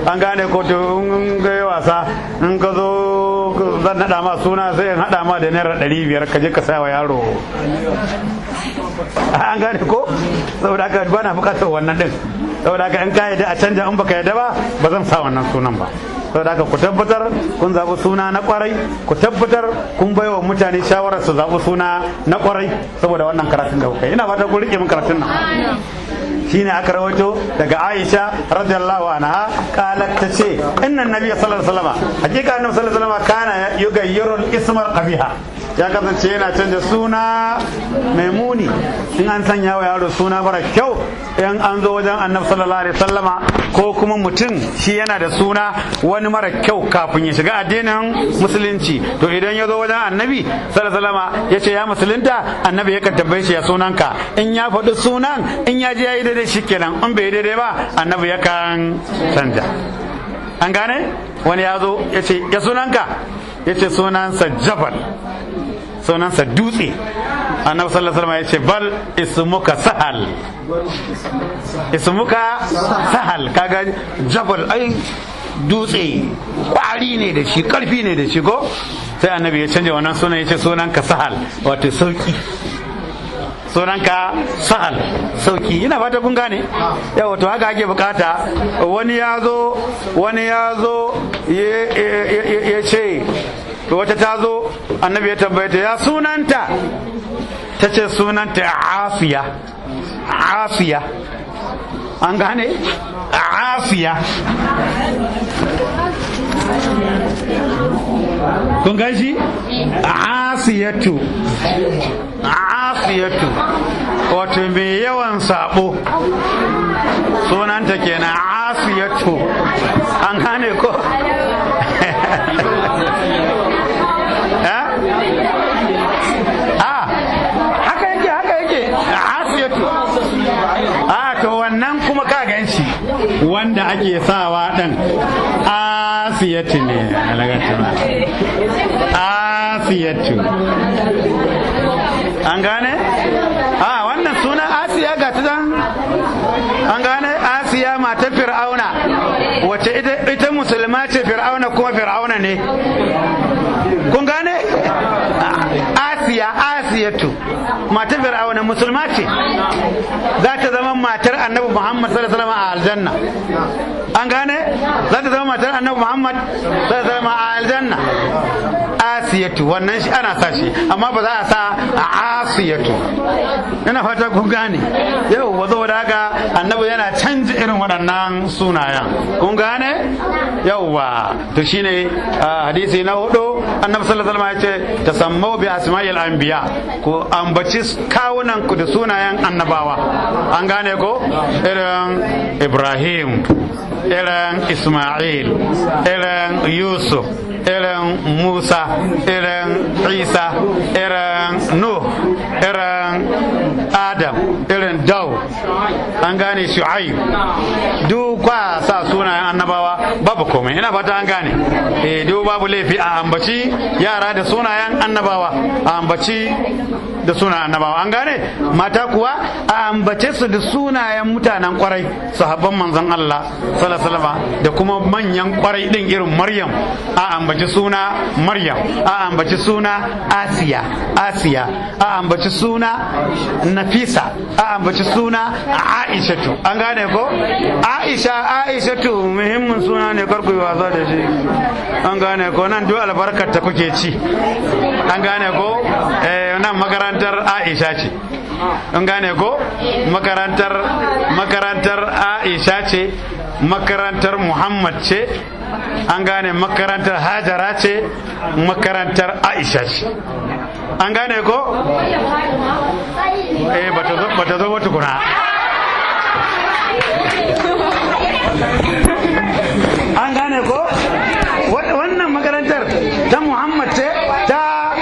An gane ko? To in ga wasa, in ka zo zan naɗa ma suna, sai in haɗa ma da ₦500, ka je ka sa wa yaro. An gane ko? Saboda haka ba na bukatar wannan din. Saboda haka in ka yadda a canja, in baka yadda ba, ba zan sa wannan sunan ba. Saboda haka ku tabbatar kun zaɓi suna na kwarai, ku tabbatar kun baiwa mutane shawarar su zaɓi suna na kwarai saboda wannan karatun da kuka yi. Ina fata kun rike min karatun nan. Shine aka rawaito daga Aisha radiyallahu anha, qalat, tace inna nabiyya sallallahu alaihi wasallam, hakika annabi sallallahu alaihi wasallam, kana yugayyiru al-isma al-qabiha, ya kasance yana canza suna mai muni. In an sanya wa yaro suna mara kyau, in an zo wajen annabi sallallahu alaihi wasallama, ko kuma mutum shi yana da suna wani mara kyau kafin ya shiga addinin musulunci, to idan ya zo wajen annabi sallallahu alaihi wasallama ya ce ya musulunta, annabi yakan tambaye shi ya sunanka. In ya faɗi sunan, in ya ji ya yi daidai, shikenan. In bai daidai ba, annabi yakan canja. An gane? Wani ya zo ya ce ya sunanka, ya ce sunansa Jabal, sunansa dutse. Annabi sallallahu alaihi wasallam ya ce bal ismuka sahal, ismuka sahal. Kaga jabal ai dutse kwari ne da shi, karfi ne da shi ko? Sai annabi ya canja wannan sunan, ya ce sunanka sahal, wato sauki. Sunanka sahal, sauki. Ina fata kun gane. Yawa, to haka ake bukata. Wani ya zo ya ce wata ta zo, annabi ya tambaye ta ya sunanta, ta ce sunanta Afiya. Afiya, an gane? Afiya, kun gan shi? Asiyatu, Asiyatu, wato mai yawan sabo, sunanta kenan Asiyatu. An gane ko? Eh, haka yake, haka yake, Asiyatu. A to wannan kuma ka gan shi wanda ake sawa ɗin Asiyatu ne. Asiyatu, an gane? A wannan sunan Asiya ga ta dan, an gane? Asiya matar Fir'auna, wace ita musulma ce, Fir'auna kuma Fir'auna ne. Kun gane? Asiya, Asiyatu matar Fir'auna musulma ce, za ta zama matar annabi Muhammad sallallahu alaihi wasallam a aljanna. An gane? Za ta zama matar annabi Muhammad sallallahu alaihi wasallam a aljanna. Asiyatu wannan shi ana sa shi, amma ba za a sa Asiyatu. Ina fata kun gane. Yau ba zo da haka, annabi yana canza irin waɗannan sunayen. Kun gane? Yauwa, to shine hadisi na hudu. Annabi sallallahu alaihi wasallam ya ce tasammau bi asma'il anbiya, ku ambaci kawunan ku da sunayen annabawa. An gane ko? Irin Ibrahim, irin Isma'il, irin Yusuf, irin Musa, irin Isa, irin Nuh, irin Adam, irin Daw, an gane? Shu'aib. Duk kwa sa sunayen annabawa, babu komai. Ina fata an gane. Eh, duk babu laifi a ambaci yara da sunayen annabawa, a ambaci da sunayen annabawa. An gane? Mata kuwa a ambace su da sunayen mutanen kwarai, sahabban manzon Allah sallallahu alaihi wasallam, da kuma manyan kwarai din irin Maryam. A ambaci suna Maryam, a ambaci suna Asiya, Asiya, a ambaci suna Nafisa, a ambaci suna Aishatu. An gane ko? Aisha, Aishatu muhimmin suna ne, kar ku yi wasa da shi. An gane ko? Nan duk albarkar ta kuke ci. An gane ko? Eh, nan makarantar Aisha ce. An gane ko? Makarantar Aisha ce, makarantar Muhammad ce. An gane? Makarantar Hajara ce, makarantar Aisha ce. An gane ko? Eh, bata zo ba tukuna. An gane ko? Wannan makarantar ta Muhammad ce, ta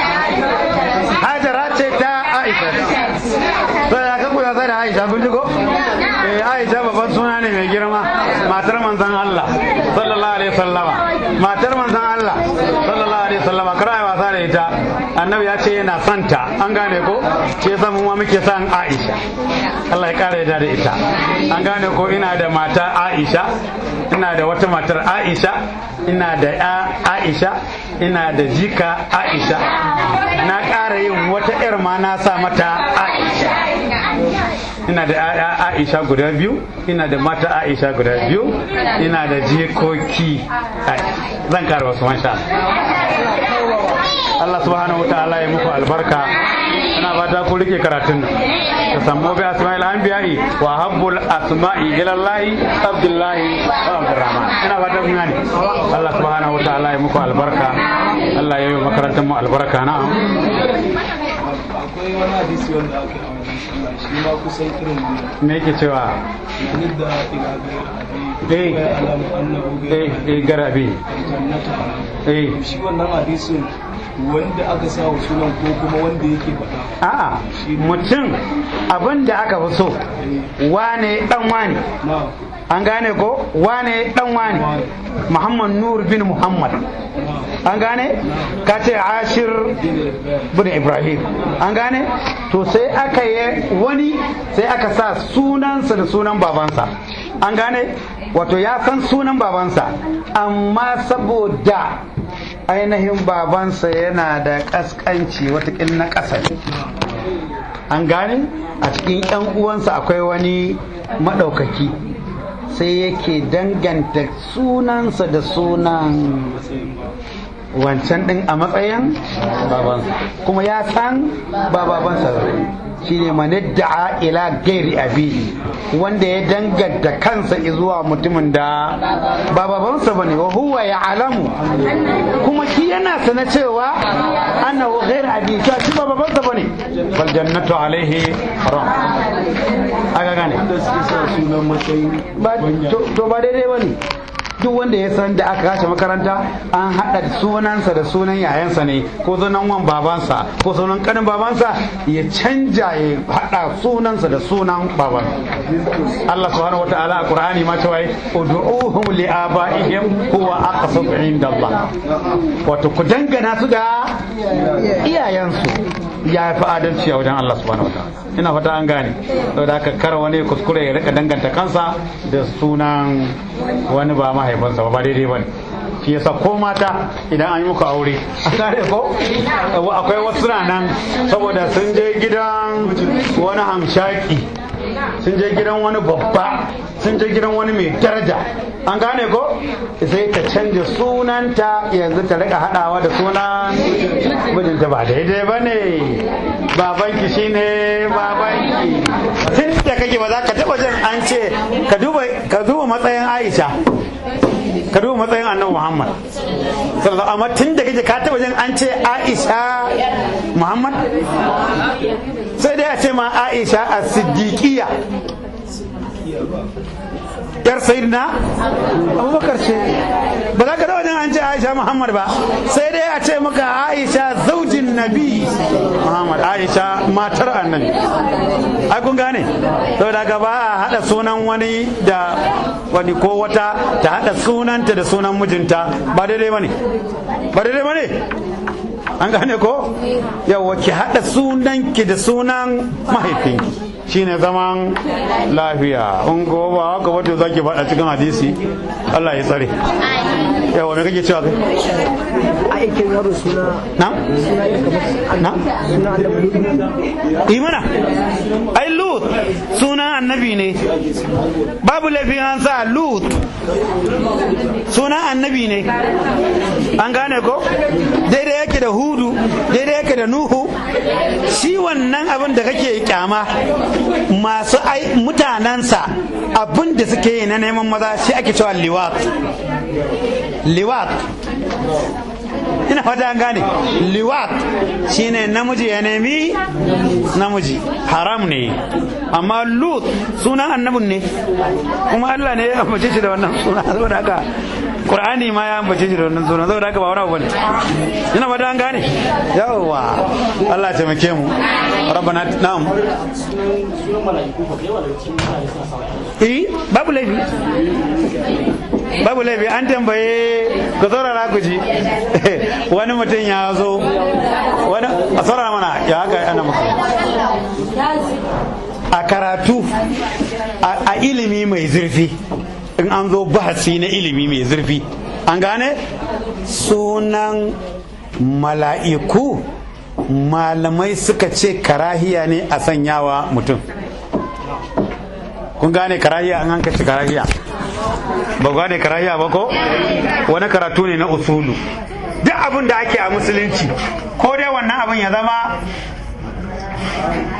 Aisha, kun ji ko? Eh, Aisha babban suna ne mai girma, matar manzon Allah sallallahu alaihi wasallama, matar manzon Allah sallallahu alaihi wasallama. Kar ai wasa da ita, annabi ya ce yana son ta, an gane ko? Shi yasa mu ma muke son Aisha, Allah ya kara yarda da ita, an gane ko? Ina da mata Aisha, ina da wata matar Aisha, ina da ya Aisha, ina da jika Aisha, na ƙara yin wata 'yar ma na sa mata Aisha. Ina da ‘ya'ya Aisha guda biyu, ina da mata Aisha guda biyu, ina da jikoki. Zan ƙara wasu, masha Allah. Subhanahu wa ta'ala ya muku albarka. Ina fata ku rike karatun nan. Tasammu bi asma'il anbiya'i wa habbul asma'i ila Allah Abdullahi wa Abdurrahman. Ina fata kun gane. Allah subhanahu wa ta'ala ya muku albarka. Allah ya yi wa makarantar mu albarka. Na'am. Akwai wani hadisi wanda aka yi a wajen sallah, shi ma kusan irin wannan. Me yake cewa? Yadda ila gairi abi wa ya'lamu annahu ghayru garabi jannatu. Shi wannan hadisin wanda aka sa wa sunan ko kuma wanda yake faɗa? A'a, mutum abin da aka fi so, wane dan wane, na an gane ko? Wane dan wane, Muhammad Nur bin Muhammad, an gane? Ka ce Ashir bin Ibrahim, an gane? To sai aka yi wani, sai aka sa sunansa da sunan babansa, an gane? Wato ya san sunan babansa, amma saboda ainihin babansa yana da kaskanci, watakil na ƙasa ne, an gane? A cikin 'yan uwansa akwai wani maɗaukaki, sai yake danganta sunansa da sunan wancan ɗin a matsayin babansa, kuma ya san ba babansa ba. Shine manidda'a ila gairi abihi, wanda ya danganta kansa zuwa mutumin da ba babansa bane, wa huwa ya'lamu, kuma shi yana sana cewa annahu ghair abi, cewa shi ba babansa bane, fal jannatu alaihi haram. Aka gane? Wanda suke sa sunan matsayin ba to ba daidai bane. Duk wanda ya san da aka kashe makaranta an haɗa sunansa da sunan yayansa ne, ko sunan wan babansa, ko sunan kanin babansa, ya canja ya haɗa sunansa da sunan baban. Allah subhanahu wataala a Qur'ani ma cewa ud'uhum li abaihim huwa aqsatu inda Allah, wato ku dangana su da iyayensu ya fi adalci a wajen Allah subhanahu wataala. Ina fata an gane. Saboda haka kar wani kuskure ya rika danganta kansa da sunan wani ba mahaifinsa ba, ba daidai bane. Shi yasa ko mata idan an yi muku aure, a gane ko, akwai wasu na nan saboda sun je gidan wani hamshaki, sun je gidan wani babba, sun je gidan wani mai daraja, an gane ko, sai ta canja sunanta yanzu ta rika hadawa da sunan mijinta. Ba daidai ba ne. Babanki shine babanki. Tun da kake ba za ka taba jin an ce, ka duba matsayin Aisha, ka duba matsayin Annabi Muhammad sallallahu, amma tun da kake ka taba jin an ce Aisha Muhammad? Sai dai a ce ma Aisha as-Siddiqiyya, yar Sayyidina Abubakar ce. Ba za ka da wajen an ce Aisha Muhammad ba, sai dai a ce maka Aisha zaujin Nabi Muhammad, Aisha matar annabi. Ai kun gane? Saboda haka ba a hada sunan wani da wani, ko wata ta hada sunanta da sunan mijinta, ba daidai bane, ba daidai bane. An gane ko? Yawa, ki hada sunanki da sunan mahaifinki, shine zaman lafiya. In ko ba haka wato zaki faɗa cikin hadisi, Allah ya tsare. Yawa, me kake cewa kai? Aikin yaro suna. Na. Suna ya kamar Na. suna annabi Lut. Imana ai Lut sunan annabi ne, babu laifin an sa Lut, sunan annabi ne, an gane ko? Daidai yake da Hudu, daidai yake da Nuhu. Shi wannan abin da kake kyama, masu ai mutanensa abin da suke yi na neman maza shi ake cewa liwat. Liwat, ina fata an gane. Liwat shine namiji ya nemi namiji, haram ne. Amma Lut sunan annabin ne, kuma Allah ne ya ambace shi da wannan suna. Saboda haka Qur'ani ma ya ambace shi da wannan sunan, saboda haka ba wani abu bane. Ina ba an gane. Yawwa, Allah ya taimake mu. Rabbana na'am. Eh, babu laifi. Babu laifi. An tambaye ku, saurara ku ji. Wani mutum ya zo wani a saurara mana ya haka ana muku a karatu a ilimi mai zurfi. In an zo bahasi na ilimi mai zurfi, an gane sunan mala'iku, malamai suka ce karahiya ne a sanyawa mutum. Kun gane karahiya? An hankaci karahiya, ba ku gane karahiya ba ko? Wani karatu ne na usulu. Duk abin da ake a musulunci, ko dai wannan abin ya zama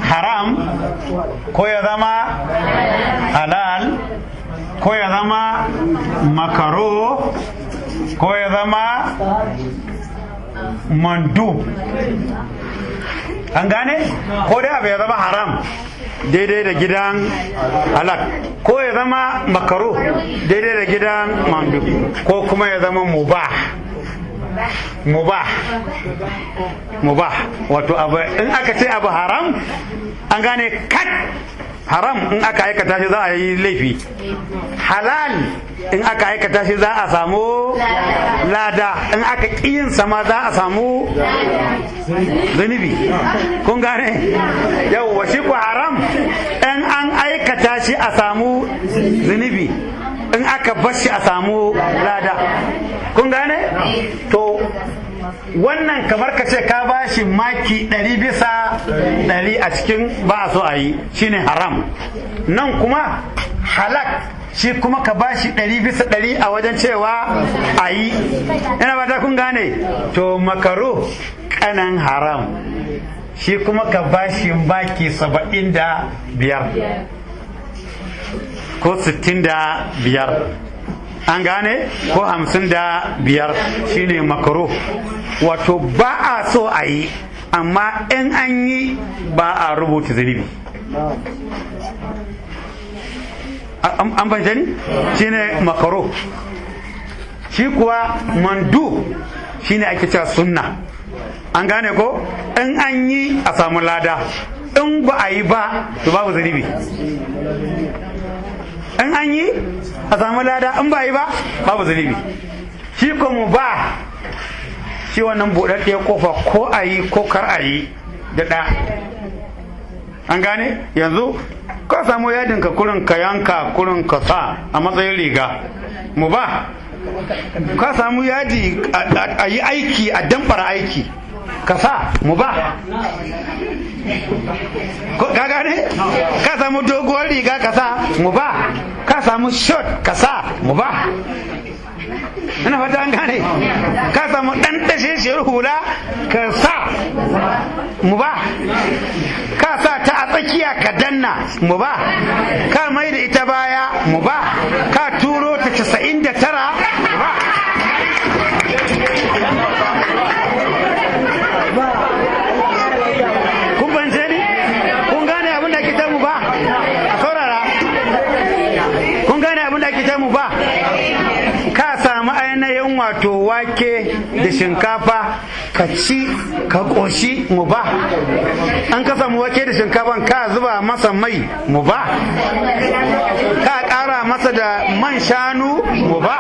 haram, ko ya zama halal, ko ya zama makaro, ko ya zama mandu, an gane? Ko dai abu ya zama haram daidai da gidan halal, ko ya zama makaro daidai da gidan mandu, ko kuma ya zama mubah. Mubah, mubah, wato abu in aka ce abu haram, an gane, kat haram in aka aikata shi za a yi laifi, halal in aka aikata shi za a samu lada, in aka ƙiyin sama za a samu zunubi. Kun gane? Yawwa, shi ku haram in an aikata shi a samu zunubi, in aka bar shi a samu lada. Kun gane? To wannan kamar ka ce ka ba shi maki 100% a cikin ba a so a yi, shine haram. Nan kuma halak, shi kuma ka ba shi 100% a wajen cewa a yi. Ina ba ta kun gane. To makaro kanan haram, shi kuma ka ba shi maki 75 ko 65, an gane, ko 55, shine makaro. Wato ba a so a yi, amma in an yi ba a rubuta zunubi. An fahimta ni? Shine makaro. Shi kuwa mandu shine ake cewa sunna, an gane ko? In an yi a samu lada, in ba a yi ba to babu zunubi. In an yi a samu lada, in ba yi ba babu zunubi. Shi ko mu ba shi wannan buɗaɗɗiyar kofa, ko a yi ko kar a yi da ɗaya, an gane? Yanzu ka samu yadin ka kurin ka yanka kurin ka sa a matsayin riga, mu ba ka samu yadi a yi aiki a damfara aiki ka sa, mu ba ka gane? Ka samu doguwar riga ka sa, mu ba ka samu short ka sa, mu ba. Ina fata an gane. Ka samu dan dasheshiyar hula ka sa, mu ba ka sa ta a tsakiya ka danna, mu ba ka mai da ita baya, mu ba ka turo ta 99, mu ba. Kun fahimce ni? Kun gane abin da ake ta mu ba? A saurara. Kun gane abin da ake ta mu ba? Ka samu ainihin wato wake da shinkafa ka ci ka ƙoshi, mu ba. An ka samu wake da shinkafan, ka zuba masa mai, mu ba. Ka ƙara masa da man shanu, mu ba.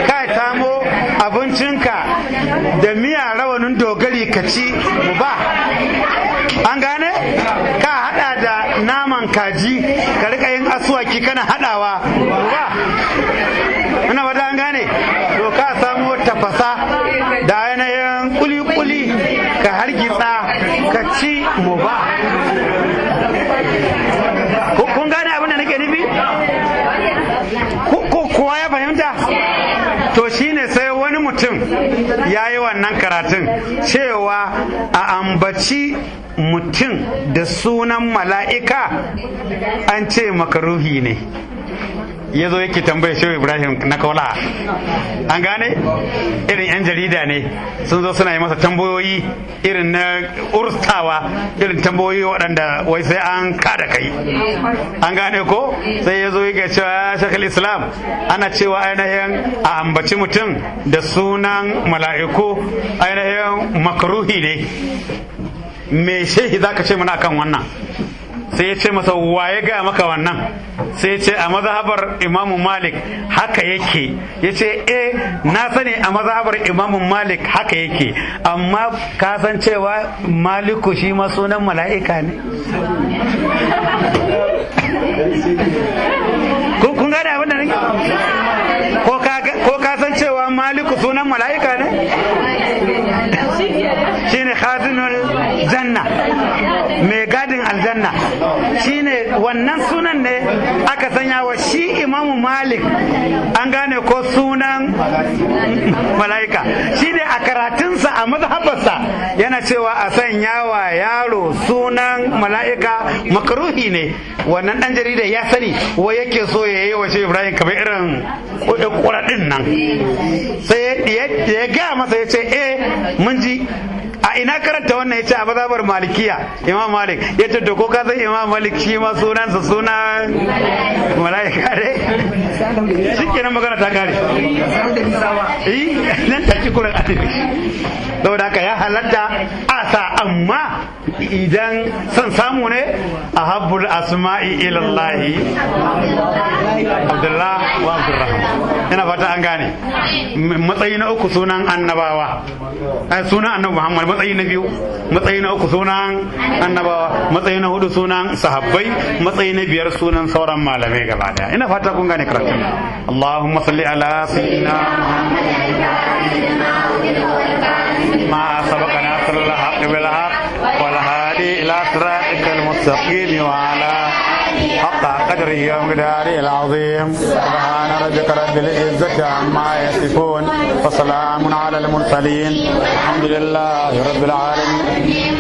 Ka samo abincinka da miya rawanin dogari ka ci, mu ba. An gane? Ka hada da naman kaji ka rika yin asuwaki kana hadawa, mu ba. Ina fata an gane. To ka samo tafasa da ainihin kuli-kuli ka hargitsa ka ci, mu ba. Kun gane abin da nake nufi? Ko kowa ya fahimta? To shine sai wani mutum ya yi wannan karatun cewa a ambaci mutum da sunan mala'ika an ce makaruhi ne. ya zo yake tambaya Shehu Ibrahim na Kaula. An gane irin yan jarida ne sun zo suna yi masa tambayoyi irin na urstawa, irin tambayoyi waɗanda wai sai an kada kai. An gane ko? Sai ya zo yake cewa Sheikhul Islam, ana cewa ainihin a ambaci mutum da sunan mala'iku ainihin makruhi ne, me shehi zaka ce mana akan wannan? Sai ya ce masa waye gaya maka wannan? Sai ya ce a mazhabar Imamu Malik haka yake. Ya ce eh, na sani a mazhabar Imamu Malik haka yake, amma ka san cewa Maliku shi ma sunan mala'ika ne? Kun gane abin da nake? Ko ka san cewa Maliku sunan mala'ika ne? Shine khazinul janna, mai gadin aljanna. Shine wannan sunan ne aka sanya wa shi Imamu Malik. An gane ko? Sunan mala'ika. Shine a karatunsa a mazhabarsa yana cewa a sanya wa yaro sunan mala'ika makruhi ne. Wannan dan jarida ya sani, wai yake so ya yi wa shi Ibrahim kamar irin kuradin nan. Sai ya gaya masa, ya ce eh, mun ji, a ina karanta wannan? Ya ce a mazhabar Malikiya, Imam Malik. Ya ce to ko ka san Imam Malik shi ma sunansa sunan mala'ika ne? Shi kenan magana ta kare. Eh, nan take kuran alibi. Saboda haka ya halatta a sa, amma idan son samu ne, a habbul asma'i ilallahi Abdullah wa Abdurrahman. Ina fata an gane. Matsayi na uku sunan annabawa, sunan annabi Muhammad matsayi na biyu, matsayi na uku sunan annabawa, matsayi na hudu sunan sahabbai, matsayi na biyar sunan sauran malamai gaba daya. Ina fata kun gane karatun. Allahumma salli ala sayyidina Muhammad ما سبق ناصر الحق بالحق والهادي إلى صراطك المستقيم وعلى حق قدره ومقداره العظيم. سبحان ربك رب العزة عما يصفون وسلام على المرسلين، الحمد لله رب العالمين.